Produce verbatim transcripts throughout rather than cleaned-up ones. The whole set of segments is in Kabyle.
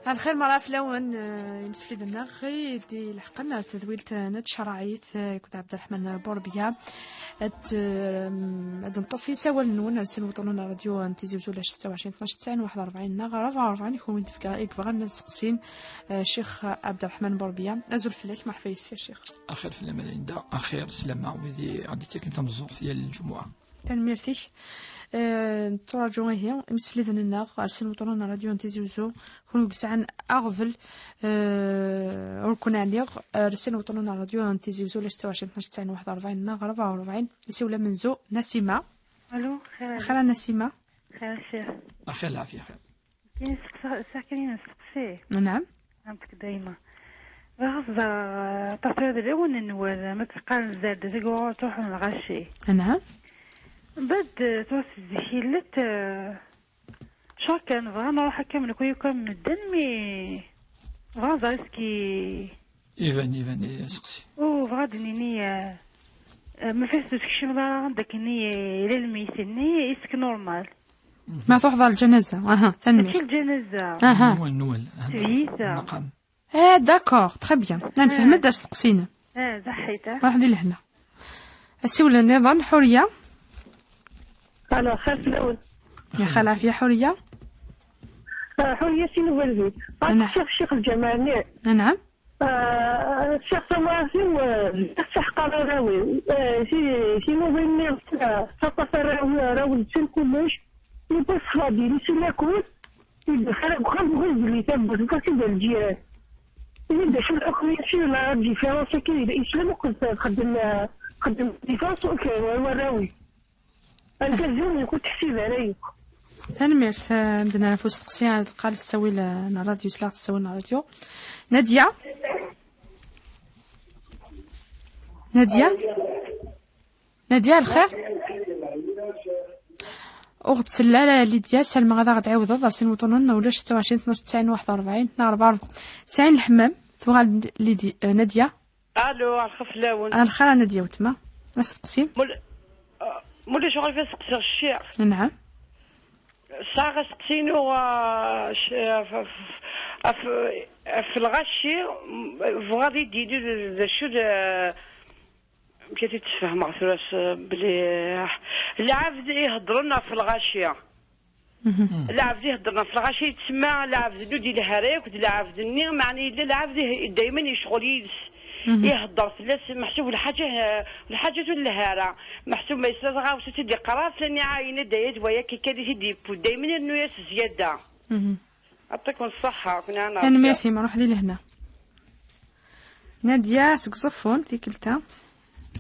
Lxir merra fell-awen, eh, imsefliden-nneɣ i d-ileḥqen ar tedwilt, eh, n tcerɛit, eh, akked Ɛebderreḥman Burbiya. Ad, eh, ad nṭef isawalen-nwen ar sin wuṭṭunen n ṛṛadyu n Tizi Uzzu, ulac setta u ɛecrin tnac tesɛin waḥed u ṛebɛin neɣ ṛebɛa u ṛebɛin, i kunwi d-fkeɣ, i yebɣan ad seqsin, eh, Ccix Ɛebderreḥman Burbiya. Azul fell-ak, merḥba yes-k a Ccix. Axir fell-am a Linda, axir, slama, wid i ɣ-d-ittaken tameẓẓuɣt yal lǧemɛa. Tanemmirt-ik. Eh, netturaǧu ihi imsefliden-nneɣ ar sin wuṭṭunen n ṛṛadyu n Tizi Uzzu, kunwi yesɛan aɣbel, eh, ur ken-ɛniɣ, ar sin wuṭṭunen n ṛṛadyu n Tizi Uzzu, ulac setta u ɛecrin tnac tesɛin waḥed u ṛebɛin neɣ ṛebɛa u ṛebɛin, isiwel amenzu Nasima. Alo, xir. Axir a Nasima. Xir a Ccix. Axir lɛafya, xir. Kan isteqsa-, sɛiɣ kan yiwen usteqsi. Nɛam. Am dayma. Bɣiɣ ad ẓreɣ, eh, aṭas ara d lawan n Nwal, ma teqqaren zerdet deg uɣur ttruḥun lɣaci. Nɛam. Bad, eh, tura si zik illet, eh, cɣal kan bɣa nruḥ akka mnekwi akk am medden, mi bɣa ad ẓreɣ iski. Iban, iban, eh, seqsi. U bɣa ad d-nini, eh, eh, ma fis ur tekcim ara anda akken i, i lal meyt-nni, isk normal. Ma truḥeḍ ɣer lǧanaza. Aha, tanemmirt. Mačči lǧanaza. Aha. Nwal, Nwal. Aha. Tebyiza. Maqam. Eh, d'accord, très bien. La nefhem-d asteqsi-inem. Eh, zaḥit, eh. Ruḥ di lehna. Asiwel nniḍen, Ḥuriya. Alo, xir fell-awen. Yaxi lɛafya, Ḥuriya. Ah, Ḥuriya si Nubelbi. Ana. Ccix, ccix lǧameɛ-nni. Anɛam. Ah, ccix tamɣart-iw, ah, ttaḥqar arraw-iw. Ah, si, si Nubelbi, ah, ttaṭṭaf arraw-, arraw-nsen kullec. Yewwa ṣṣfadil, isin akud. Yedda xir deg uxxam, bɣiɣ belli tawwurt, bɣiɣ-tt-id ar lǧiran. Ini-d acu lḥukm, acu la différence akka, yella islam akked txeddem, txeddem différence, ok, warraw-ik. Anta zun ur teḥsib ara yakk. Tanemmirt, eh, medden ɣef usteqsi, ad qqal ttawil, eh, n ṛṛadyu, s la ttawil n ṛṛadyu. Nadia? Nadia? Nadia, lxir? Ur ɣ-d-tsell ara Lydia, ssarameɣ ad aɣ-d-tɛiwdeḍ ar sin wuṭṭunen, ulac setta u ɛecrin tnac tesɛin waḥed u ṛebɛin neɣ ṛebɛa u ṛebɛin. Tesɛin lḥemmam, tuɣal Lydi-, eh, Nadia. Alo, lxir fell-awen. Lxir a Nadia weltma. Asteqsi? Mul-, ah, mulac ɣef ad seqsiɣ ccix. Nɛam. Sɛiɣ asteqsi-inu, ah, c-, af, af, af, af lɣaci, m-, bɣiɣ ad yi-d-yini d, d acu d, amek ad t-id-sfehmeɣ tura s-, belli lɛebd iheddren ɣef lɣaci. Mhm. Lɛebd iheddren ɣef lɣaci yettsemma lɛebd ur d-ilehhi ara yakk d lɛebd-nni, meɛna yella lɛebd ih-, daymen yecɣel yid-s. Mhm. Ihedder fell-as, meḥsub lḥaǧa, lḥaǧa ur telhi ara. Meḥsub ma yesla tɣawsa ur tt-id-iqqar ara, flan iɛayen-d aya d waya, akka kan i t-id-yewwi. Daymen irennu-yas zzyada. Mhm. Yeɛṭikum ṣṣeḥḥa, kna. Tanemmirt-im, ruḥ di lehna. Nadia seg Uẓeffun, tikkelt-a.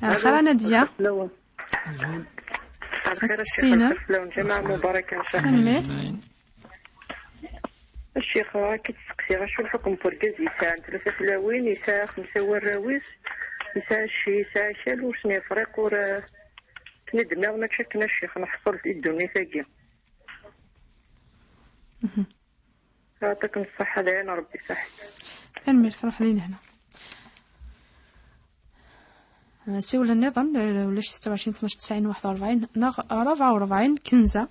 Alo, lxir a Nadia. Azul. Asteqsi-inem. Lxir fell-awen, ǧameɛ mubarak, ncallah. Tanemmirt. Ccix, akka ttseqsiɣ, acu lḥukm n urgaz yesɛan tlata tlawin, yesɛa xemsa warraw-is, yesɛa cci, yesɛa akal, ur sen-yefriq, ur, eh, ten-id-nniɣ mačči akken a ccix, neḥṣel di ddunit-agi. Mhm. Yeɛṭikum ṣṣeḥḥa, d ayen Ṛebbi saḥit. Tanemmirt, ruḥ di lehna. Siwel nniḍen, eh, ulac setta u ɛecrin tnac tesɛin waḥed u ṛebɛin neɣ ṛebɛa u ṛebɛin, Kenza.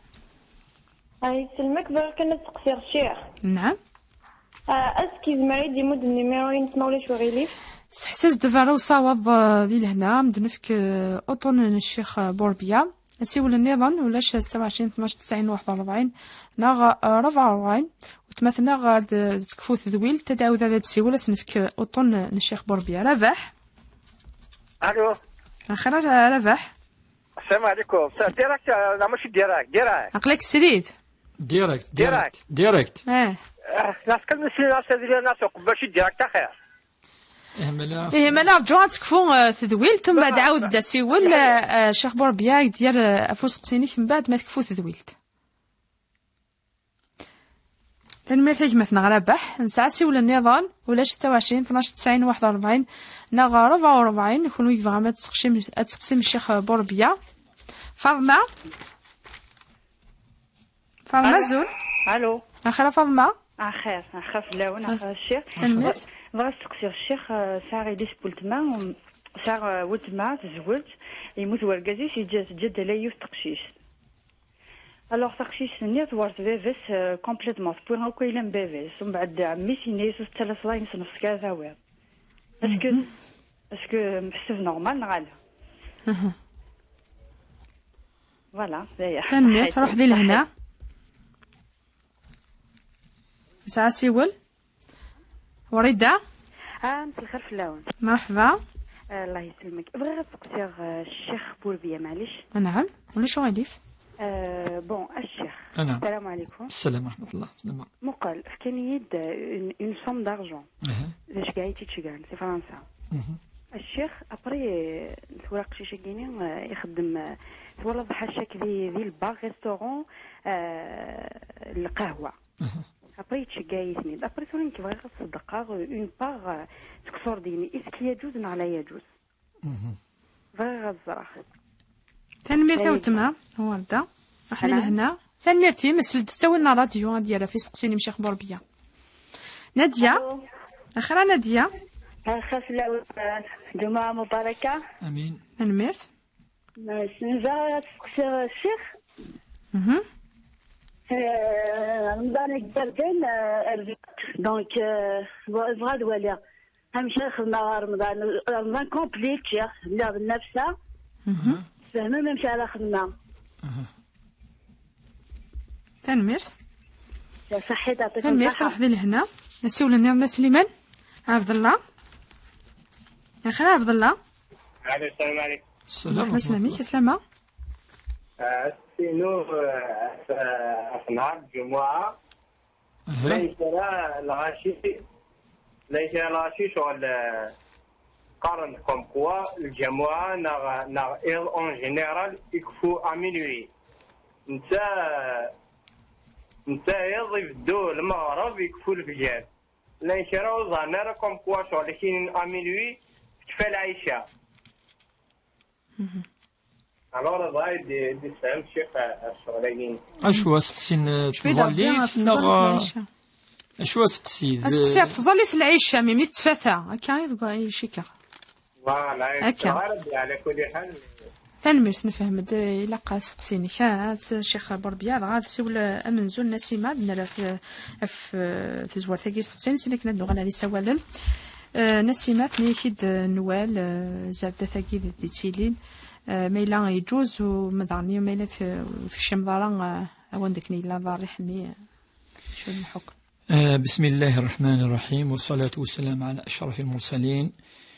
Ay, selmek, bɣiɣ kan ad seqsiɣ ccix. Nɛam. Ah, est-ce que yezmer ad d-imudd nnumiru-ines, ma ulac uɣilif? Seḥsi-as-d berra usawaḍ, eh, di lehna, ad m-d-nefk, eh, uṭṭun n ccix, eh, Burbiya. Asiwel nniḍen, ulac setta u ɛecrin tnac tesɛin waḥed u ṛebɛin neɣ, eh, ṛebɛa u ṛebɛin. Weltma-tneɣ ad, ad tekfu tedwilt, ad d-tɛawed ad d-tessiwel, ad s-nefk uṭṭun n ccix Burbiya. Rabaḥ? Alo. Axir a Rabaḥ? Salam ɛlikum. Sa-, direct, eh, neɣ mačči direct? Direct. Aql-ak srid. Direct, direct, direct. Eh. Eh, nas kan nesli nas ad iliɣ nas uqbac i direct axir. Ihi ma la, ihi ma la rǧu ad tekfu, eh, tedwilt, mbeɛd ɛawed-d asiwel, eh, eh, Ccix Burbiya, ad ak-d-yerr, eh, ɣef usteqsi-inek, mbeɛd ma tekfu tedwilt. Tanemmirt a gma-tneɣ Rabaḥ. Nesɛa asiwel nniḍen, ulac setta u ɛecrin tnac tesɛin waḥed u ṛebɛin neɣ ṛebɛa u ṛebɛin, kunwi yebɣam ad tseqsim, ad tseqsim Ccix Burbiya. Faḍma? Faḍma, alo. Azul. Alo. Axir a Faḍma. Axir, axir fell-awen, axir a ccix. Tanemmirt. Bɣiɣ ad steqsiɣ ccix, eh, sɛiɣ yelli-s n weltma, um, sɛiɣ, eh, weltma tezweǧ, yemmut wergaz-is, yeǧǧa, teǧǧa-d ala yiwet teqcict. Alors, taqcict-nni tewwert baba-s, euh, complètement. Tewwi akk ayla n baba-s. Mbeɛd, ɛemmi-s yenna-yas, ur tettalaseḍ ayen s nefs ara tawiḍ. Est-ce que, est-ce que meḥsub normal neɣ ala? Voilà, d aya. Tanemmirt, ruḥ di lehna. Nesɛa asiwel. Wrida? Ah, مساء الخير فلاون. مرحبا. آه، الله يسلمك. بغيت أسقسي، آه، الشيخ بوربية، معليش. نعم، ولا شو غاديف؟ آه، bon، الشيخ. نعم. السلام عليكم. السلام ورحمة الله. السلام عليكم. مقال، كان يد، آه، une, une somme d'argent. أها. لاش كاع يتشجعن، سي فرنسا. مهم. الشيخ، أبري، آه، ثورة قشيشة كيني، آه، يخدم، آه، ثورة ضحى الشك ذي، ذي البار، restaurant، آه، القهوة. أها. أبري يتشجع يثني. أبري ثورة نكي بغيغ الصدقة، une part، آه، تكسور ديني. إسكي يجوز ولا لا يجوز؟ مهم. بغيغ الزراخ. Tanemmirt a weltma, Warda. Raḥ di lehna. Tanemmirt-im, seld ttawil n ṛṛadyu ad yerr ɣef isteqsiyen n Ccix Burbiya. Nadia. Allo. Axir a Nadia. Axir fell-awen, جمعة مباركة. آمين. Tanemmirt. Nezmer ad steqsiɣ ccix? Mhm. Euh, Ramadan igerrden, euh, rbiɣ. Donc, euh, bɣiɣ ad waliɣ amek ara xedmeɣ Ramadan, Ramadan complet, ččiɣ, lliɣ d nnefsa. Mhm. Tfehmem amek ara xedmeɣ. Tanemmirt. Ṣaḥḥit, يعطيكم الصحة. Tanemmirt, ruḥ di lehna. Asiwel-nniḍen a Sliman. Ɛebdellah. Axir a Ɛebdellah. Ɛli, السلام عليكم. السلام ورحمة الله. Aslama. Ah, aseqsi-inu, ah, ah, ɣef nehar n lǧumuɛa, aha, llan kra lɣaci, llan kra lɣaci ccɣel, ah, qqaren comme quoi lǧamuɛa neɣ, neɣ iḍ en général ikfu à minuit. Netta, netta iḍ ibeddu lmeɣreb ikfu lefjer. Llan kra ur ẓerren ara comme quoi ccɣel akinin à minuit tekfa lɛica. Mhm. Alors, bɣa ad d-, ad d-isfhem ccix ɣef ccɣel-agi. Acu, aseqsi n, eh, tẓallit neɣ, eh, acu aseqsi? Aseqsi ɣef tẓallit n lɛica, mi, mi tettfata. Akka i deg i cikkeɣ. Voilà, akka. Ala kulli ḥal. Tanemmirt, nefhem-d, ilaq aseqsi-nnek. Ah, Ccix Burbiya, dɣa ad siwel, eh, amenzu n Nasima, ad nerr ɣef, ɣef, eh, tezwart-agi isteqsiyen, sin akken ad nuɣal ar isawalen. Eh, Nasima, tenna-ak-id, eh, Nwal, eh, zerdat-agi d-, d-ittilin. Eh, ma yella yeǧuz, u ma daɣen, ma yella t-, ur tekcimeḍ ara, eh, awan d akken yella ḍarriḥ-nni, eh, acu n lḥukm? Eh, بسم الله الرحمن الرحيم، والصلاة والسلام على أشرف المرسلين.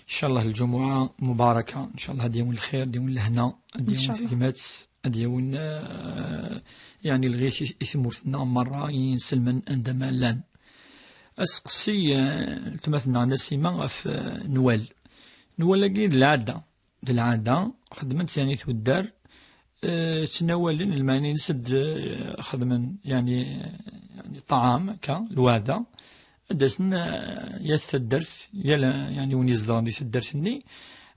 إن شاء الله الجمعة مباركة، إن شاء الله ad yawen lxir, ad yawen lehna, ad yawen tagmat, ad yawen, eh, yeɛni lɣir i, i tmurt-nneɣ merra, i yinselmen anda ma llan. Aseqsi, eh, n weltma-tneɣ Nasima ɣef, eh, Nwal. Nwal-agi d lɛada. D lɛada, xedmen-tt yeɛni tuddar, eh, ttnawalen, lmeɛna-ines ad, eh, xedmen yeɛni, yeɛni ṭṭɛam, akka, lweɛda, ad d-asen, eh, yat taddart, yal, yeɛni win izedɣen di taddart-nni,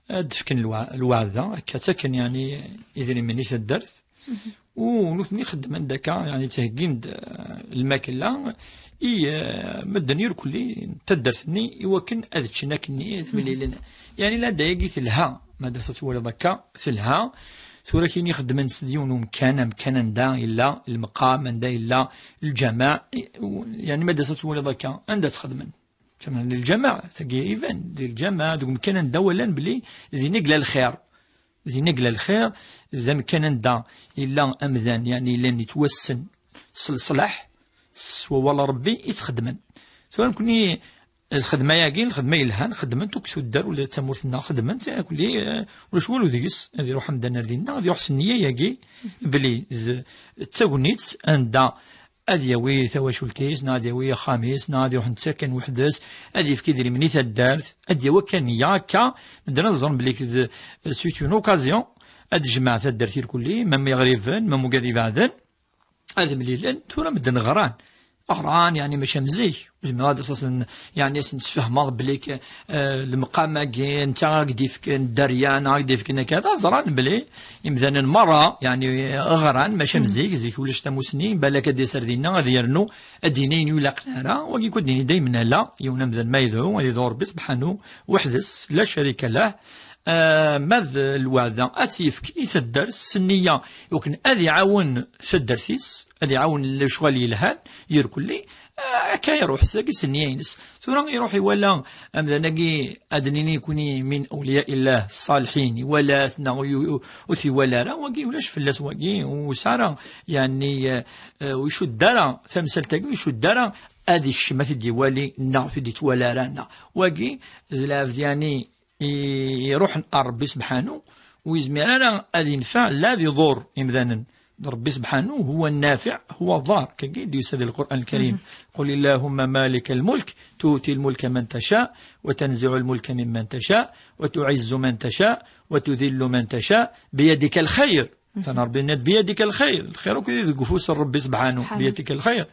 ad d-fken lwa-, lweɛda, akka, ttaken yeɛni idrimen i taddart, u nutni xeddmen-d akka, yeɛni ttheggin-d, eh, lmakla i, eh, medden irkelli n taddart-nni i wakken ad ččen akkenni, ad mlilen. Yeɛni lɛada-agi telha, ma d as ad twaliḍ akka, telha. Tura kini xeddmen-tt d yiwen umkan, amkan anda yella lmeqam, anda yella lǧameɛ, i, u, yeɛni ma d as ad twaliḍ akka, anda tt-xedmen? Tama-, lǧameɛ, tagi iban, di lǧameɛ, deg umkan anda walan belli din i yella lxir. Din i yella lxir, d amkan anda yella amdan, yeɛni yellan yettwassen s leṣlaḥ, s wawal n Ṛebbi i tt-xedmen. Tura nekni, lxedma-agi, lxedma yelhan, xedmen-tt akk tuddar ula d tamurt-nneɣ, xedmen-tt akk, eh, ulac walu deg-s, ad iruḥ amdan ar dinna, ad iruḥ s nniya-agi, belli d, d tagnit anda ad yawi tawacult-is, neɣ ad yawi axxam-is, neɣ ad iruḥ netta kan weḥd-s, ad yefk idrimen i taddart, ad yawi akka nniya akka, medden ad ẓren belli d, c'est une occasion, ad jemmeɛ taddart irkelli, même iɣriben, même ugad ibeɛden, ad mlilen, tura medden ɣran. Ɣran, yeɛni mačči am zik, ur zmireɣ ad asen, yeɛni ad sen-sfehmeɣ belli k-, eh, lemqam-agi, netta ad k-d-yefken dderya, neɣ ad k-d-yefken akka, ad ẓran belli imdanen merra, yeɛni, ɣran, mačči am zik, zik ulac tamusni, balak ad d-yas ar dinna, ad yernu, ad d-yini ayen ur ilaqen ara, wagi kul d-yini daymen ala, yiwen amdan ma yedɛu, ad yedɛu Ṛebbi sebḥanu, weḥd-s, la carika lah, Ah, ma d lweɛda ad tt-yefk i taddart s nniya, iwakken ad iɛawen taddart-is, ad iɛawen lecɣal yelhan, irkelli, ah, akka iruḥ s dagi s nniya-ines. Tura iruḥ iwala amdan-agi, ad d-nini nekkni min awliya illah ṣaliḥin, iwala-t neɣ ur, ur, ur t-iwala ara, wagi ulac fell-as, wagi ur yesɛi ara, yeɛni, eh, eh, ur icudd ara tamsalt-agi, ur icudd ara ad ikcem ad t-id-iwali neɣ ur t-id-ittwali ara, neɣ wagi d lɛebd, yeɛni, i-, iruḥen ar Ṛebbi sebḥanu, ur yezmir ara ad yenfeɛ la ad iḍur imdanen. Ṛebbi sebḥanu huwa nnafiɛ, huwa ḍar, kagi d-yusa di Lqur'an Lkarim. قل اللهم مالك الملك تؤتي الملك من تشاء وتنزع الملك ممن تشاء وتعز من تشاء وتذل من تشاء بيدك الخير. Tan Ṛebbi yenna-d بيدك الخير, lxir akk deg ufus n Ṛebbi sebḥanu, سبحانه. بيدك الخير.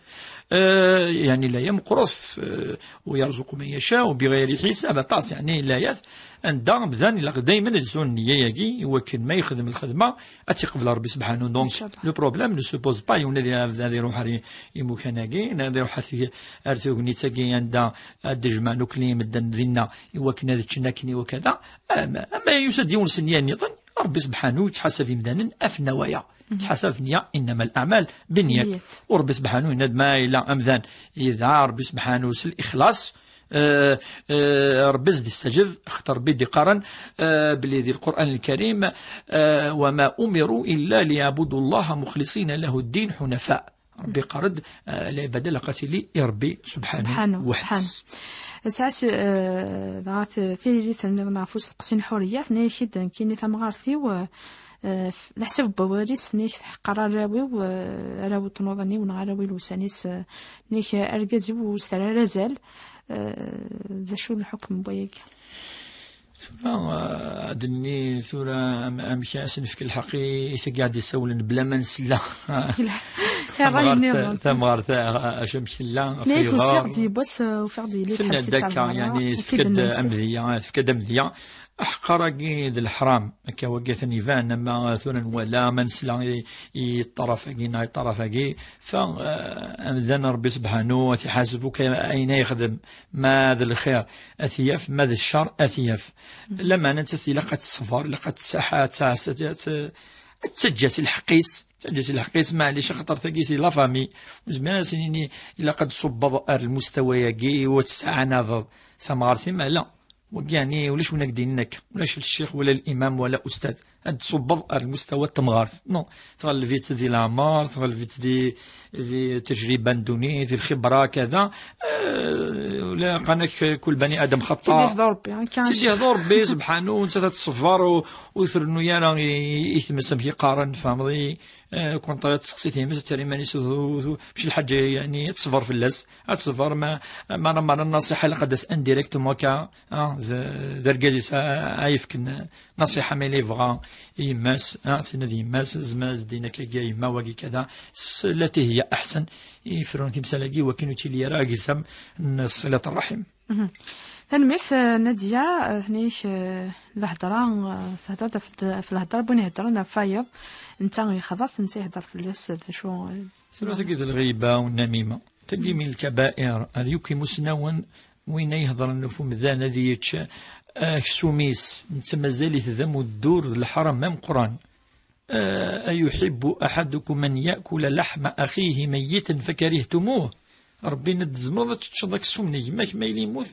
Eh, yeɛni, laya meqqret, eh, ويرزق من يشاء بغير حساب, aṭas, yeɛni, layat anda bdan ilaq daymen ad yesɛu nniya-agi, iwakken ma yexdem lxedma ad tt-iqbel Ṛebbi sebḥanu. Donc, إن شاء الله. Le problème ne se pose pas, yiwen ad ad iruḥ ar imukan-agi, neɣ ad iruḥ ar teg-, ar tegnit-agi anda ad d-jemɛen akk medden dinna, iwakken ad ččen akken i wakada. Ama, ama yusa-d yiwen s nniya nniḍen, Ṛebbi sebḥanu yettḥasab imdanen ɣef nnawaya. Yettḥasab nniya, إنما الأعمال بالنيات. بالنيات. U Ṛebbi sebḥanu yenna-d ma yella amdan yedɛa Ṛebbi sebḥanu s lixlaṣ, eh, eh, Ṛebbi ad s-d-istaǧeb, xaṭer Ṛebbi d-iqqaren, eh, belli di Lqur'an Lkarim, eh, وما أمروا إلا ليعبدوا الله مخلصين له الدين حنفاء. Ṛebbi iqqar-d, eh, lɛibada ilaq ad tili i Ṛebbi sebḥanu, سبحانه, weḥd-s. سبحانه. Tesɛa s-, eh, dɣa t-, tiririt nniḍen ɣef usteqsi n Ḥuriya, tenna-ak-id nekkini tamɣart-iw, eh, eh, f-, leḥsab n wawal-is, tenna-ak tḥeqqer arraw-iw, eh, arraw n tnuḍin-iw neɣ arraw ilewsan-is, eh, tenna-ak argaz-iw ur s-terri ara azal, eh, d acu lḥukm n wayagi? Tura, eh, ad d-nini tura am-, amek ad s-nefk lḥeqq i, i tagi ad d-isawlen bla ma nsella. Tamɣart, tamɣart, eh, acu amek tella, tenna-ak usiɣ-d yiwwas, eh, ufiɣ-d yili tḥebs-itt akka, yeɛni, tefka-d amedya, tefka-d amedya. Aḥeqqar-agi d leḥram, akka wagi atan iban, ama tura nwala, ma nesla i, i ṭṭraf-agi neɣ i ṭṭraf-agi, fa, eh, amdan Ṛebbi sebḥanu ad t-iḥaseb akk ayen ay yexdem, ma d lxir ad t-yaf, ma d ccer ad t-yaf. Lameɛna nettat ilaq ad teṣber, ilaq ad tsaḥ-, ad tɛas-, ad, ad, ad tettaǧǧa si lḥeqq-is, tettaǧǧa si lḥeqq-is, maɛlic, axaṭer tagi si la famille. Ur zmireɣ ad s-nini ilaq ad d-ṣubbeḍ ar lmustawa-agi u ad tesɛanadeḍ tamɣart-im, ala. Wagi, yeɛni, ulac win ak-d-inin akka. Ulac ccix wala limam wala ustad. Ad d-ṣubbeḍ ar lmustawa n temɣart. Non. Tɣelleb-itt di leɛmer, tɣelleb-itt di, di tejriba n ddunit, di lxibra, kada. Eh, ula qqaren-ak kul bani Adam xaṭṭa. Tt-id-ihḍu Ṛebbi, akka. Tt-id-ihḍu Ṛebbi, sebḥanu, nettat ad tṣebber u, u trennu ara i, i, i tmes, amek i qqaren, tfehmeḍ, i, eh, kunṭri ad tseqsi times, ad terr iman-is, u, u, u, mec lḥaǧa, yeɛni, ad teṣber fell-as. Ad teṣber ma, ma, ma, ma, nnaṣiḥa ilaq ad d-tas indirectement akka, ah, d, d argaz-is, ah, ay yefken nnaṣiḥa ma yella yebɣa i yemma-s, ah, tenna-d yemma-s, zmer ad s-d-inin akka, a yemma, wagi kada, s lati hiya aḥsen, ifrun timsal-agi, wakken ur ttili ara agzam n ṣilat ṛṛaḥim. Mhm. Tanemmirt, eh, Nadia, eh, tenna-ak, eh, lhedra, eh, thedreḍ ɣef d-, ɣef lhedra n win iheddren ɣef wayeḍ, netta yexḍa-t, netta yehder fell-as, eh, d acu, eh, Tura tagi d lɣiba u nnamima. Tagi min lkabair, ad yuki imusnawen, win ay yehedren ɣef umdan ad yečč, eh, aksum-is, netta mazal-it d amuddur d leḥram ameqqran. Eh, أيحب أحدكم أن يأكل لحم أخيه ميتا فكرهتموه. Ṛebbi yenna-d tzemreḍ ad teččeḍ aksum n gma-k ma yella yemmut?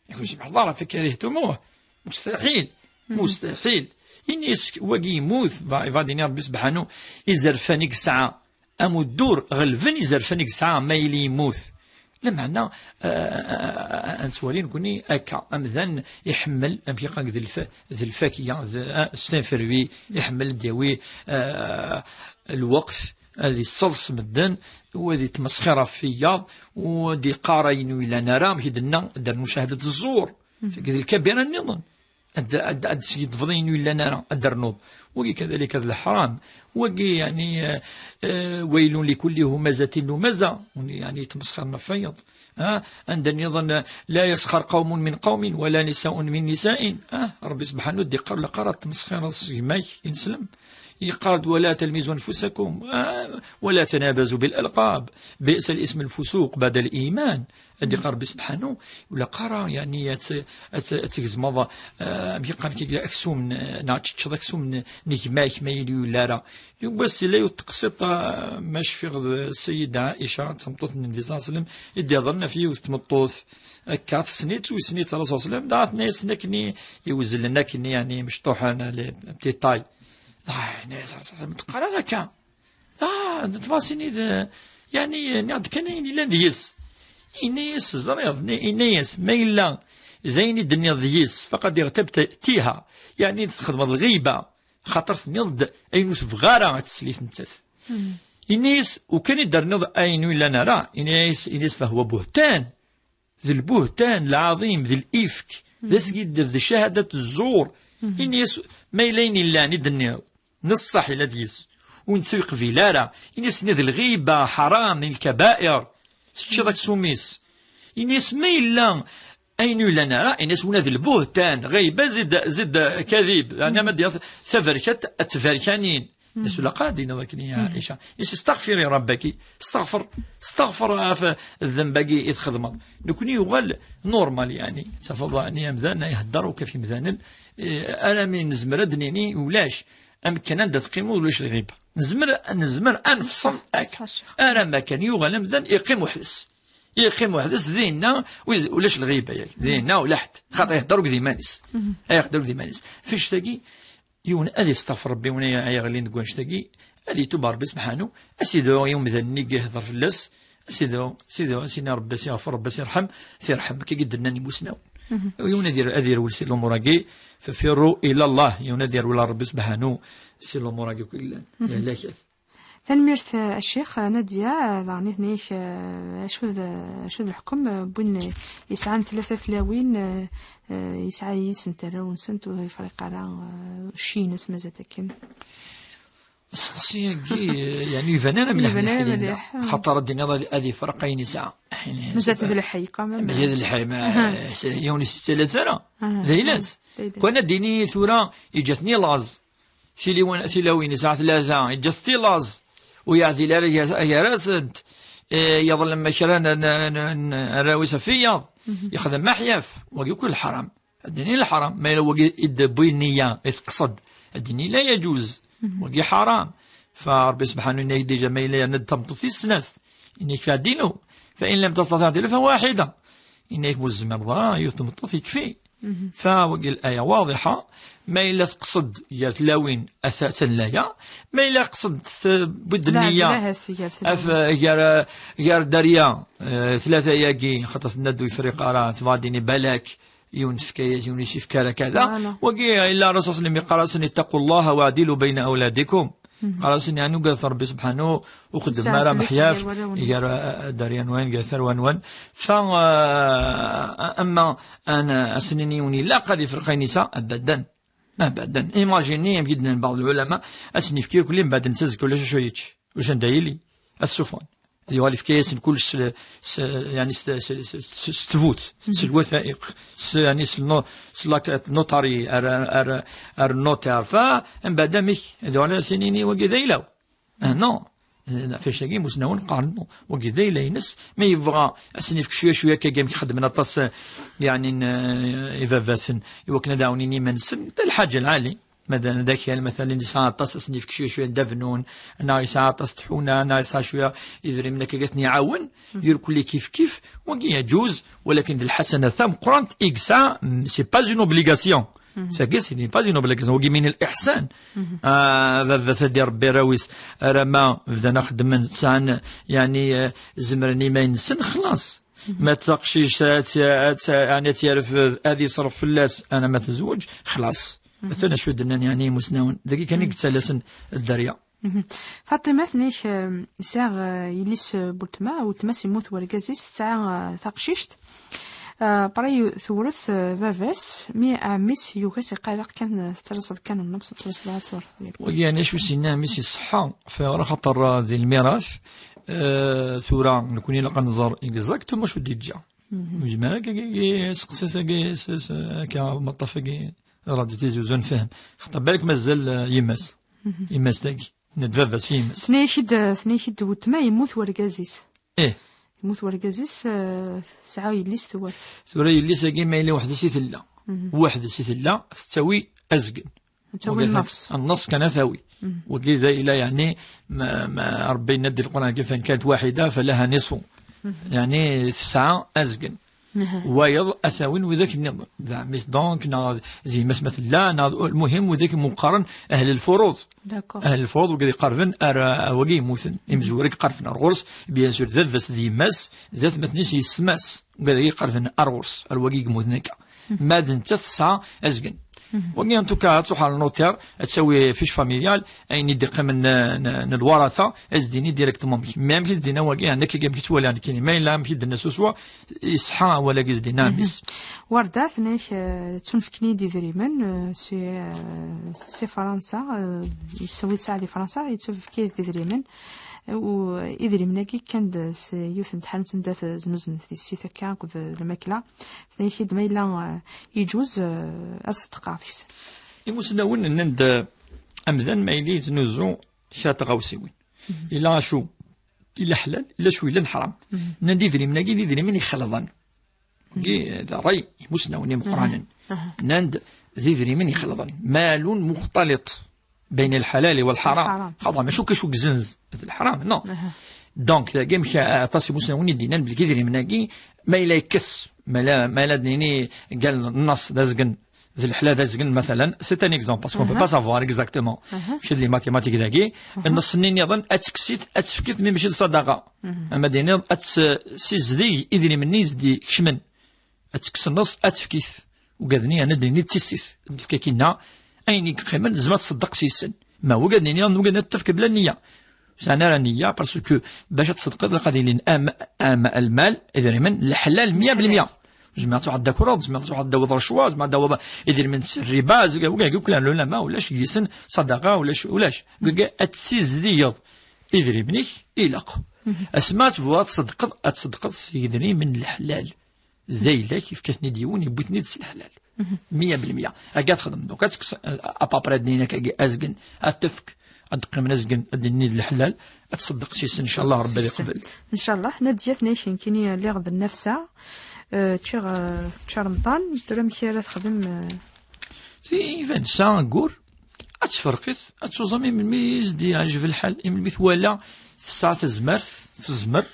Ur tezmireḍ ara, فكرهتموه. Mustaḥil. Mustaḥil. Ini-as wagi yemmut, va, va d-ini Ṛebbi sebḥanu, izerfan i yesɛa. Amuddur ɣelben izerfan i yesɛa ma yili yemmut. Lameɛna, eh, eh, eh, eh, ad nettwali nekkni akka, amdan iḥemmel, amek iqqar, d lfa-, d lfakya, d, eh, c'est un fruit, iḥemmel ad d-yawi, eh, lweqt, ad isseḍs medden, u ad itmesxir ɣef wiyaḍ, u ad iqqar ayen ur yellan ara, amek i d-nenna, ad d-rnu cahdat zzur. Tagi d lkabira nniḍen. Ad, ad, ad d-tesgeḍbeḍ ayen ur yellan ara, ad d-ternuḍ. Wagi kadalika d leḥram. Wagi, yeɛni, eh, eh, ويل لكل همزة لمزة. Yeɛni, yettmesxiṛen ɣef wayeḍ. Ah, anda nniḍen, لا يسخر قوم من قوم ولا نساء من نساء. Ah, Ṛebbi subḥanahu ad d-iqqar, la qqar ad tmesxiṛeḍ s gma-k ineslem. Yeqqar-d, ولا تلمزوا أنفسكم, ah, ولا تنابزوا بالألقاب، بئس الاسم الفسوق بعد الإيمان. Ad d-iqqar Ṛebbi subḥanahu, ur ilaq ara, yeɛni, ad t-, ad t-, ad tgezmeḍ, eh, amek i qqaren, kik aksum n, neɣ ad teččeḍ aksum n, n gma-k ma yili ur yelli ara. Yiwwas yella yiwet teqsiṭ, ah, ma cfiɣ d Ssida Ɛica, d tameṭṭut n Nnbi ṣalla Llahu ɛalayhi wa sallam, i d-iḍerren ɣef yiwet tmeṭṭut, akka, tessen-itt, u yessen-itt Ṛṛasul ṣalla Llahu ɛalayhi wa sallam, dɣa tenna-yas akken i iwezlen, akken, yeɛni, mecṭuḥen, les petites tailles. Ah, yenna-yas Ṛṛasul ṣalla Llahu ɛalayhi wa sallam, "Teqqar ara akka." Ah, d tfaṣin i d, yeɛni, nniɣ-d kan ayen yellan deg-s. Yenna-yas, teẓriḍ, yenna-yas, ma yella d ayen i d-tenniḍ deg-s, فقد اغتبتها, yeɛni, txedmeḍ lɣiba. Xaṭer tenniḍ-d ayen ur tebɣi ara ad teslit nettat. Ini-as, ukan i d-terniḍ ayen ur yellan ara, ini-as, ini-as, فهو بهتان. D lbuhtan lɛaḍim, d lifk, d askiddeb, d ccahadat zzur. Ini-as, ma yella ayen yellan i d-tenniḍ, n ṣṣeḥ yella deg-s, u netta ur yeqbil ara, ini-as, ini d lɣiba, ḥaram, min lkabair, teččiḍ aksum-is. Ini-as, ma yella ayen ur yellan ara, ini-as, wina d lbuhtan, ɣiba, zid, zid kadib, yeɛni ma d-yaɣ taberkat, ad tberkanin. Ini-as, ula qad, ini-as akken, ya Ɛica. Ini-as, استغفري ربك, استغفر, استغفر ɣef ddemb-agi i txedmeḍ. Nekni yuɣal normal, yeɛni, tafeḍ, yeɛni, amdan ihedder akk ɣef yimdanen, eh, arami nezmer ad d-nini ulac, amkan anda teqqimeḍ ulac lɣiba. Nezmer, nezmer ad nefṣel akka. Ṣaḥ. Arama kan yuɣal amdan iqqim weḥd-s. Yeqqim weḥd-s dinna, ulac lɣiba, yak. Dinna ulaḥet. Xaṭer ihedder akk d iman-is. Ihedder akk d iman-is. F annect-agi, yiwen ad yesteɣfer Ṛebbi, yiwen ay, ay iɣlin deg wannect-agi, ad yetub Ṛebbi subḥanu, ad s-idɛu i umdan-nni i ihedder fell-as, ad s-idɛu, ad s-idɛu, ad s-ini Ṛebbi ad s-iɣfer, Ṛebbi ad s-irḥem, ad t-irḥem, akka i d-nnan imusnawen. Yiwen ad ir-, ad irwel si lumuṛ-agi, ففروا إلى الله, yiwen ad irwel ɣer Ṛebbi subḥanu, si lumuṛ-agi akk i yellan. Lehlakat. Tanemmirt, eh, a Ccix, eh, Nadia, eh, daɣen i tenna-yak, eh, acu d, acu d leḥkem, eh, n win, eh, yesɛan tlata tlawin, eh, eh, yesɛa yis-sent arraw-nsent, ur yefriq ara, eh, cci-ines mazal akken. Aseqsi-agi, eh, yeɛni, iban ara mliḥ. Iban ara mliḥ, mliḥ, ah. Xaṭer ad d-tiniḍ ad, ad yefreq ayen yesɛa. Mazal-t d lḥay, quand même. Mazal d lḥay, ma, eh, yiwen ur s-yettalaẓ ara. Ah, d ayla-s. D ayla-s. Kan ad d-yini tura, yeǧǧa-ten i laẓ. Tiliwan, tilawin yesɛa tlata, yeǧǧa-t i laẓ, ur yeɛdil ara gar-, gar-asent, eh, yeḍlem kra n, n, n, n arraw-is ɣef wiyaḍ, yexdem aḥyaf, wagi akk d leḥram. Ad d-nini leḥram, ma yella wagi i d-tewwi nniya, i teqsed, ad d-nini la yajuz, wagi ḥaram. Fa Ṛebbi subḥanu yenna-yak dija ma yella yerna-d tameṭṭut tis snat, yenna-yak fa'dilu, فإن لم تستطع فواحدة. Yenna-yak ma ur tezmireḍ ara, yiwet tmeṭṭut yekfi. Fa wagi laya waḍiḥa, ma yella teqsed gar tlawin, atan laya, ma yella teqsed tewwi-d nniya, af-, gar, gar dderya, eh, tlata-yagi, xaṭer tenna-d ur yefriq ara, tebɣa ad d-tini balak, yiwen tefka-yas, yiwen ur s-yefki ara kada. Wagi, illa Ṛṛasul ṣalla Llahu ɛalayhi wa sallam yeqqar-asen, اتقوا الله واعدلوا بين أولادكم. Qqar-asen, yeɛni, ugadet Ṛebbi subḥanu, ur xeddmem ara meḥyaf gar, eh, dderya-nwen, gar tarwa-nwen. Fa, eh, ama ad sen-nini yiwen ilaq ad yefreq ayen yesɛa, abadan. Abadan. Imagini, amek i d-nnan baɛḍ lɛulama, ad sen-yefk irkelli, mbeɛd netta azekka ulac acu yečč, ulac anda yili, ad t-sufɣen. Ad yuɣal yefka-yasen kullec s, s, yeɛni s, s, s, s, s tbut, s lwataiq, s, yeɛni s lno-, s la carte notariée, ar, ar, ar notaire. Fa, mbeɛd amek? Ad yuɣal ad as-inin wagi d ayla-w. Ah, non. Ɣef annect-agi, imusnawen qqaren, non, wagi d ayla-ines, ma yebɣa ad sen-yefk cwiya cwiya akka, amek xeddmen aṭas, eh, yeɛni n, eh, ibabaten, i wakken ad ɛawnen iman-nsen, d lḥaǧa lɛali. Ma d, d akal, matalan, yesɛa aṭas, ad sen-yefk cwiya cwiya n dabnun, neɣ yesɛa aṭas n tḥuna, neɣ yesɛa cwiya idrimen akka, ad ten-iɛawen, irkelli kif kif, wagi yaǧuz, walakin d lḥasana tameqqrant i yesɛa, c'est pas une obligation. Tagi, ce n'est pas une obligation. Wagi min al-ihsan. Ah, baba-t ad irebbi arraw-is, ara ma bdan xeddmen, sɛan, yeɛni, eh, zemren iman-nsen, xlaṣ. Ma d taqcict, ad tt-, ad tt-, yeɛni, ad tt-yerfed, ad yeṣref fell-as, ara ma tezweǧ, xlaṣ. Atan acu d-nnan, yeɛni, imusnawen. Dagi kan i yettalasen dderya. Faṭima, tenna-k, eh, sɛiɣ, eh, yelli-s, eh, n weltma, weltma-s yemmut wergaz-is, tesɛa, eh, taqcict. Ah, pareil, tewret, euh, baba-s, mi ɛemmi-s yugi-as, iqqar ilaq kan, euh, tettalaseḍ kan nnefs, ur tettalaseḍ ara ad tewreḍ. Wagi, yeɛni, acu s-yenna ɛemmi-s iṣeḥḥa, ɣef, axaṭer, euh, di lmirat, euh, tura, nekni ilaq ad nẓer exactement acu d-yeǧǧa. Ur yezmir akka, akka, akka, seqsi-s, akka, s-, s-, akka, maṭṭaf-agi, rad Tizi Uzzu, nefhem. Xaṭer balak mazal, euh, yemma-s. Yemma-s tagi. Tenna-d baba-s i yemma-s. Tenna-yak-id, tenna-yak-id weltma yemmut wergaz-is. Ih. Yemmut wergaz-is, eh, tesɛa yelli-s tewwert. Tura yelli-s-agi ma yella weḥd-s i tella. Weḥd-s i tella, tettawi azgen. Tettawi nnefs. Nnefs kan ad tawi. Wagi d ayla, yeɛni, ma, ma Rebbi yenna-d di Lqur'an, فإن كانت واحدة فلها نصف. Yeɛni, tesɛa azgen. Wayeḍ ad t-awin widak nniḍen. D ɛemmi-s donc, neɣ d yemma-s ma tella, neɣ d, lmuhim, widak i qqaren ahl lfuruḍ. D'accord. Ahl lfuruḍ, wigad iqerben ar, ar wagi yemmuten. Imezwura i iqerben ar ɣur-s, bien sûr, d baba-s d yemma-s, d atmaten-is yessetma-s. Wigad i iqerben ar ɣur-s, ar wagi yemmuten akka. Ma d nettat tesɛa azgen. Wagi, en tout cas, ad tṛuḥ ar notaire, ad tawi fiche familiale, ayen i d-iqqimen n, n, n lwarata, ad s-d-tini directement amek. Mais amek i s-d-yenna wagi, yeɛni akka amek i ttwaliɣ nekkini. Ma yella amek i d-tenna swaswa, iṣeḥḥa awal-agi i s-d-yenna ɛemmi-s. Warda, tenna-ak, eh, ttunefken-iyi-d idrimen, eh, si, eh, si Fransa, eh, yessawi tesɛa di Fransa, yettunefk-iyi-d idrimen, eh, u idrimen-agi kkan-d s yiwet n tḥanut anda t-, znuzen tissit akka akked lmakla. Tenna-ak-id ma yella, eh, yeǧuz, eh, ad ṣeddqeɣ deg-sen. Imusnawen nnan-d, eh, amdan ma yella yettnuzu kra n tɣawsiwin. Yella acu yella ḥlal, yella acu yellan ḥram. Nnan-d idrimen-agi d idrimen ixelḍen. Wagi, eh, d ṛṛay imusnawen imeqqranen. Nnan-d d idrimen ixelḍen. مال مختلط بين الحلال والحرام. Xaṭer mačči akk acu yezzenz d leḥram, non. Donc, dagi amek, eh, aṭas imusnawen i d-yennan belli idrimen-agi, ma yella yekkes, ma yella, ma yella d-nini gal nnas d azgen, d leḥlal d azgen, matalan, c'est un exemple, parce qu'on peut pas savoir exactement. Mačči d les mathématiques dagi, nnas-nni nniḍen, ad tekkes-it, ad tefk-it, mi mačči d ṣṣadaqa. Ama d-iniḍ, ad tessizdig idrimen-nni i s-d-ikecmen. Ad tekkes nnas, ad tefk-it. Ugaden-nni, ad d-nini d tissit. Ad tefk akkinna, ayen i yeqqimen, tezmer ad tṣeddeq s-yessen. Ma ugaden-nni, ugaden ad t-tefk bla nniya. Ur sɛan ara nniya, parce que bac ad tṣeddqeḍ, ilaq ad ilin am, am lmal, idrimen, leḥlal, mya belmya. Ur tezmireḍ ad tɛeddaḍ akureḍ, ur tezmireḍ ad tɛeddaḍ rrecwa, ur tezmireḍ ad tɛeddaḍ idrimen n rriba, zga, wagi, wagi, klan lulama, ulac deg-sen ṣadaqa, ulac, ulac. Wagi, ad tessizdigeḍ idrimen-ik, ilaq. Asma tebɣiḍ ad tṣeddqeḍ, ad tṣeddqeḍ s idrimen n leḥlal. D ayla-k, yefka-ten-id yiwen, yewwi-ten-id s leḥlal. Mya belmya. Akka txedmeḍ. Donc, ad tekkes, à peu près, ad d-nini akkagi azgen, ad tefk, ad d-qqimen azgen, ad d-nini d leḥlal, ad tṣeddeq s-yessen, ncallah, Rebbi ad iqbel. Ncallah, Nadia, tenna-ak nekkini lliɣ d nnefsa, eh, ččiɣ, eh, tečča Remḍan, tura amek ara texdem, eh? Si, iban, tesɛa aggur, ad tefreq-it, ad tuẓam i melmi i s-d-yeɛjeb lḥal, i melmi twala tesɛa tazmert, tezmer,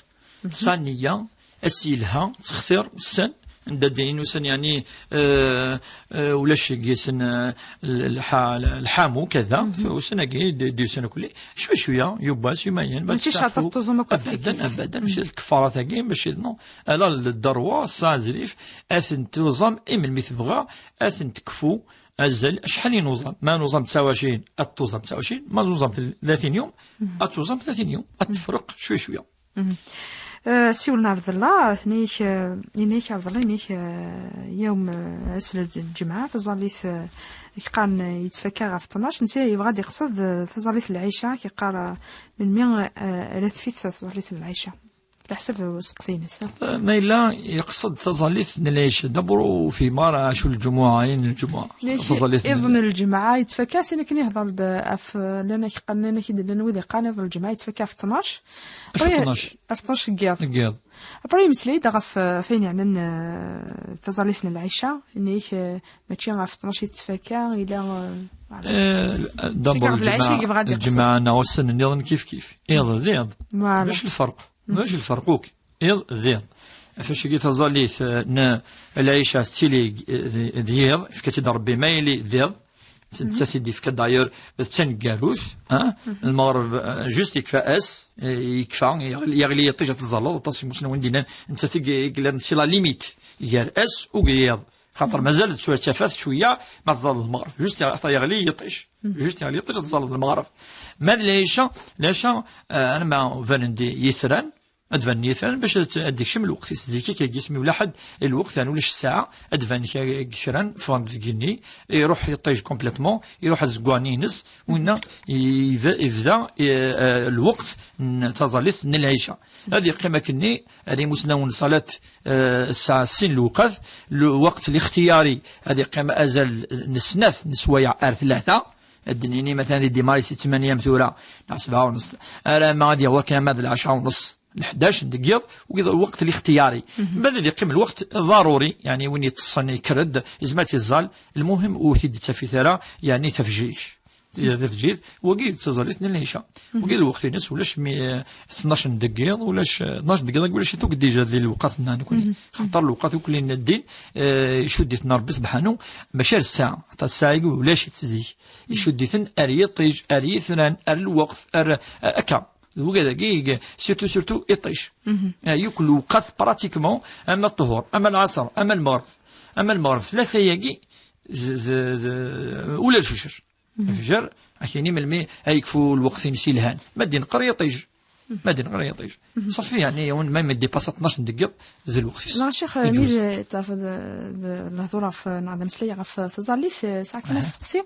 tesɛa nniya, ass yelha, textir ussan, anda d-inin ussan, yeɛni, eh, eh, ulac deg-sen, eh, lḥa-, lḥamu, kada, ussan-agi d-, d-yusan akk-, cwi cwiya, yiwwas, yumayen, mačči ceɛṭet tuẓum akk abadan, kifkif. Abadan, mačči d lkeffarat-agi, mačči d, non. Ala d dderwa, tesɛa azrif, ad tent-tuẓam i melmi tebɣa, ad tent-tekfu, azal, acḥal i nuẓam. Ma nuẓam tesɛa u ɛecrin, ad tuẓam tesɛa u ɛecrin, ma nuẓam tlatin yum, ad tuẓam tlatin yum, ad tefreq cwi cwiya. Eh, siwel n Ɛebdella, tenna-ak, eh, yenna-ak Ɛebdella, yenna-ak, eh, yawm, eh, ass n lǧemɛa, taẓallit, eh, i yeqqaren, eh, yettfakka ɣef tnac, netta yebɣa ad iqsed, eh, taẓallit n lɛica, i yeqqar, eh, melmi, eh, ara tfit taẓallit n lɛica. Leḥsab usteqsi-ines, eh? Eh, ma yella yeqsed taẓallit n lɛica, d'abord ur fhimeɣ ara acu lǧumuɛa, ayen n lǧumuɛa. Taẓallit n iḍ n lǧemɛa yettfakka, sin akken ihḍer-d ɣef, llan ak-, llan ak-id-, llan wid iqqaren iḍ n lǧemɛa yettfakka ɣef tnac. Acu tnac? Ɣef tnac n yiḍ. N yiḍ. Après, yemmeslay-d ɣef, eh, ɣef wayen yeɛnan, eh, taẓallit n lɛica, yenna-ak, eh, mačči ɣef tnac i tettfakka, ila, eh, voilà. Eh, d'abord, ɣef lɛica lǧemɛa, yebɣa ad iqsed. Lǧemɛa neɣ ussan nniḍen kif kif. Iḍ d iḍ. Voilà. Ulac lferq. Ulac lferq akk. Iḍ d iḍ. Ɣef wacagi taẓallit, eh, n lɛica tettili, eh, d, d yiḍ, yefka-tt-id Rebbi ma yili d iḍ, Nettat i d-yefka d'ailleurs d taneggarut, hein? Lmeɣreb, euh, juste yekfa ass, euh, yekfa, yeɣli, yeɣli yiṭij ad teẓẓalleḍ, aṭas n imusnawen d-yennan, nettat i y-, i yellan c'est la limite gar ass u yiḍ. Xaṭer mazal d tura d tafat cwiya, ma teẓẓalleḍ lmeɣreb. Juste xaṭer yeɣli yiṭij. Juste yeɣli yiṭij ad teẓẓalleḍ lmeɣreb. Ma d lɛica, lɛica, euh, alma banen-d yitran, Ad banen yitran bac ad, ad d-ikcem lweqt-is. Zik akka, deg yisem ulaḥed lweqt, yani ulac ssaɛa, ad banen kra n yitran, ffɣen-d deg igenni, iruḥ yiṭij complètement, iruḥ azeggaɣ-nni-ines, winna yeb-, yebda, eh, eh, lweqt n taẓallit n lɛica. Ad yeqqim akkenni ar imusnawen n ṣṣalat, eh, ssaɛa sin lewqat, lweqt lixtiyari, ad yeqqim azal n snat n sswayeɛ ar tlata, ad d-nini, matalan, di ddimar-is i ttmanya am tura, neɣ sebɛa u nṣ, arama ad yaweḍ akken ama d lɛecṛa u nṣ, lḥdac deg yiḍ, u lweqt lixtiyari. Mbaɛd ad yeqqim lweqt ḍaruri, yani win yeṭṭsen yekker-d, yezmer ad t-iẓẓal, lmuhim ur t-id-ttafit ara, yani tafejrit. Tafejrit, wagi d taẓallit n lɛica. Wagi d lweqt-ines, ulac mi, eh, tnac deg yiḍ, ulac, eh, tnac deg yiḍ, ulac-it akk déjà di lewqat-nneɣ nekni. Xaṭer lewqat akk lli n ddin, eh, icudd-iten Ṛebbi sebḥanu, mačči ar ssaɛa. Xaṭer ssaɛa-agi ulac-itt zik. Icudd-iten ar yiṭij, ar yitran, ar lweqt, ar, ar akka. D wigad-agi, surtout, surtout iṭij. Eh, yakk lewqat pratiquement, ama ṭṭhur, ama lɛaṣer, ama lmeɣreb, ama lmeɣreb, tlata-agi, z-, z-, z-, ula lfejr. Lfejr, akini melmi ay yekfu lweqt-ines ilhan. Ma d-inqer yiṭij. Ma d-inqer yiṭij. Ṣafi, yani, yawen ma, ma dépasse tnac deg yiḍ, d lweqt-is. Neɣ, Ccix, mi d-, tafeḍ, d, d lehdur ɣef, neɣ d ameslay ɣef tẓallit, eh, sɛiɣ kan asteqsi.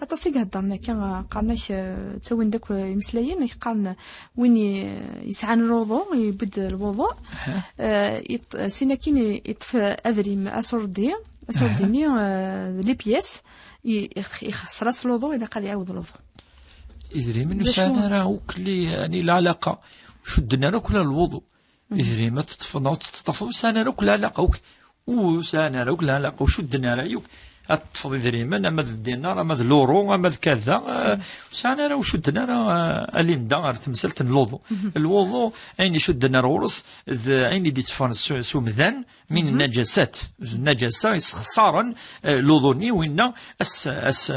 Aṭas i iheddren akka, eh, qqaren-ak, eh, ttawin-d akk, eh, imeslayen, qqaren win i, yesɛan luḍu, yewwi-d lwuḍu, eh, yeṭ-, sin akin i, yeṭṭef adrim asurdi, asurdi-nni, eh, d les pièces, i, ix-, ixṣer-as luḍu, ilaq ad iɛawed luḍu. Idrimen ur sɛan ara akk li, yani, lɛalaqa, ur cudden ara akk la lwuḍu. Idrimen ad teṭṭfeḍ neɣ ur teṭṭafeḍ, ur sɛan ara akk lɛalaqa, akk, ur sɛan ara akk lɛalaqa, ur cudden ara akk. Ad teṭṭfeḍ idrimen, ama d dinar, ama d luru, ama d kada, eh, ur sɛan ara, ur cudden ara, eh, a Linda, ɣer temsalt n luḍu. Lwuḍu, ayen icudden ar ɣur-s, d ayen i d-itteffɣen s, s umdan, min nnajasat. D nnajasa yessexṣaren, eh, luḍu-nni, winna as, as,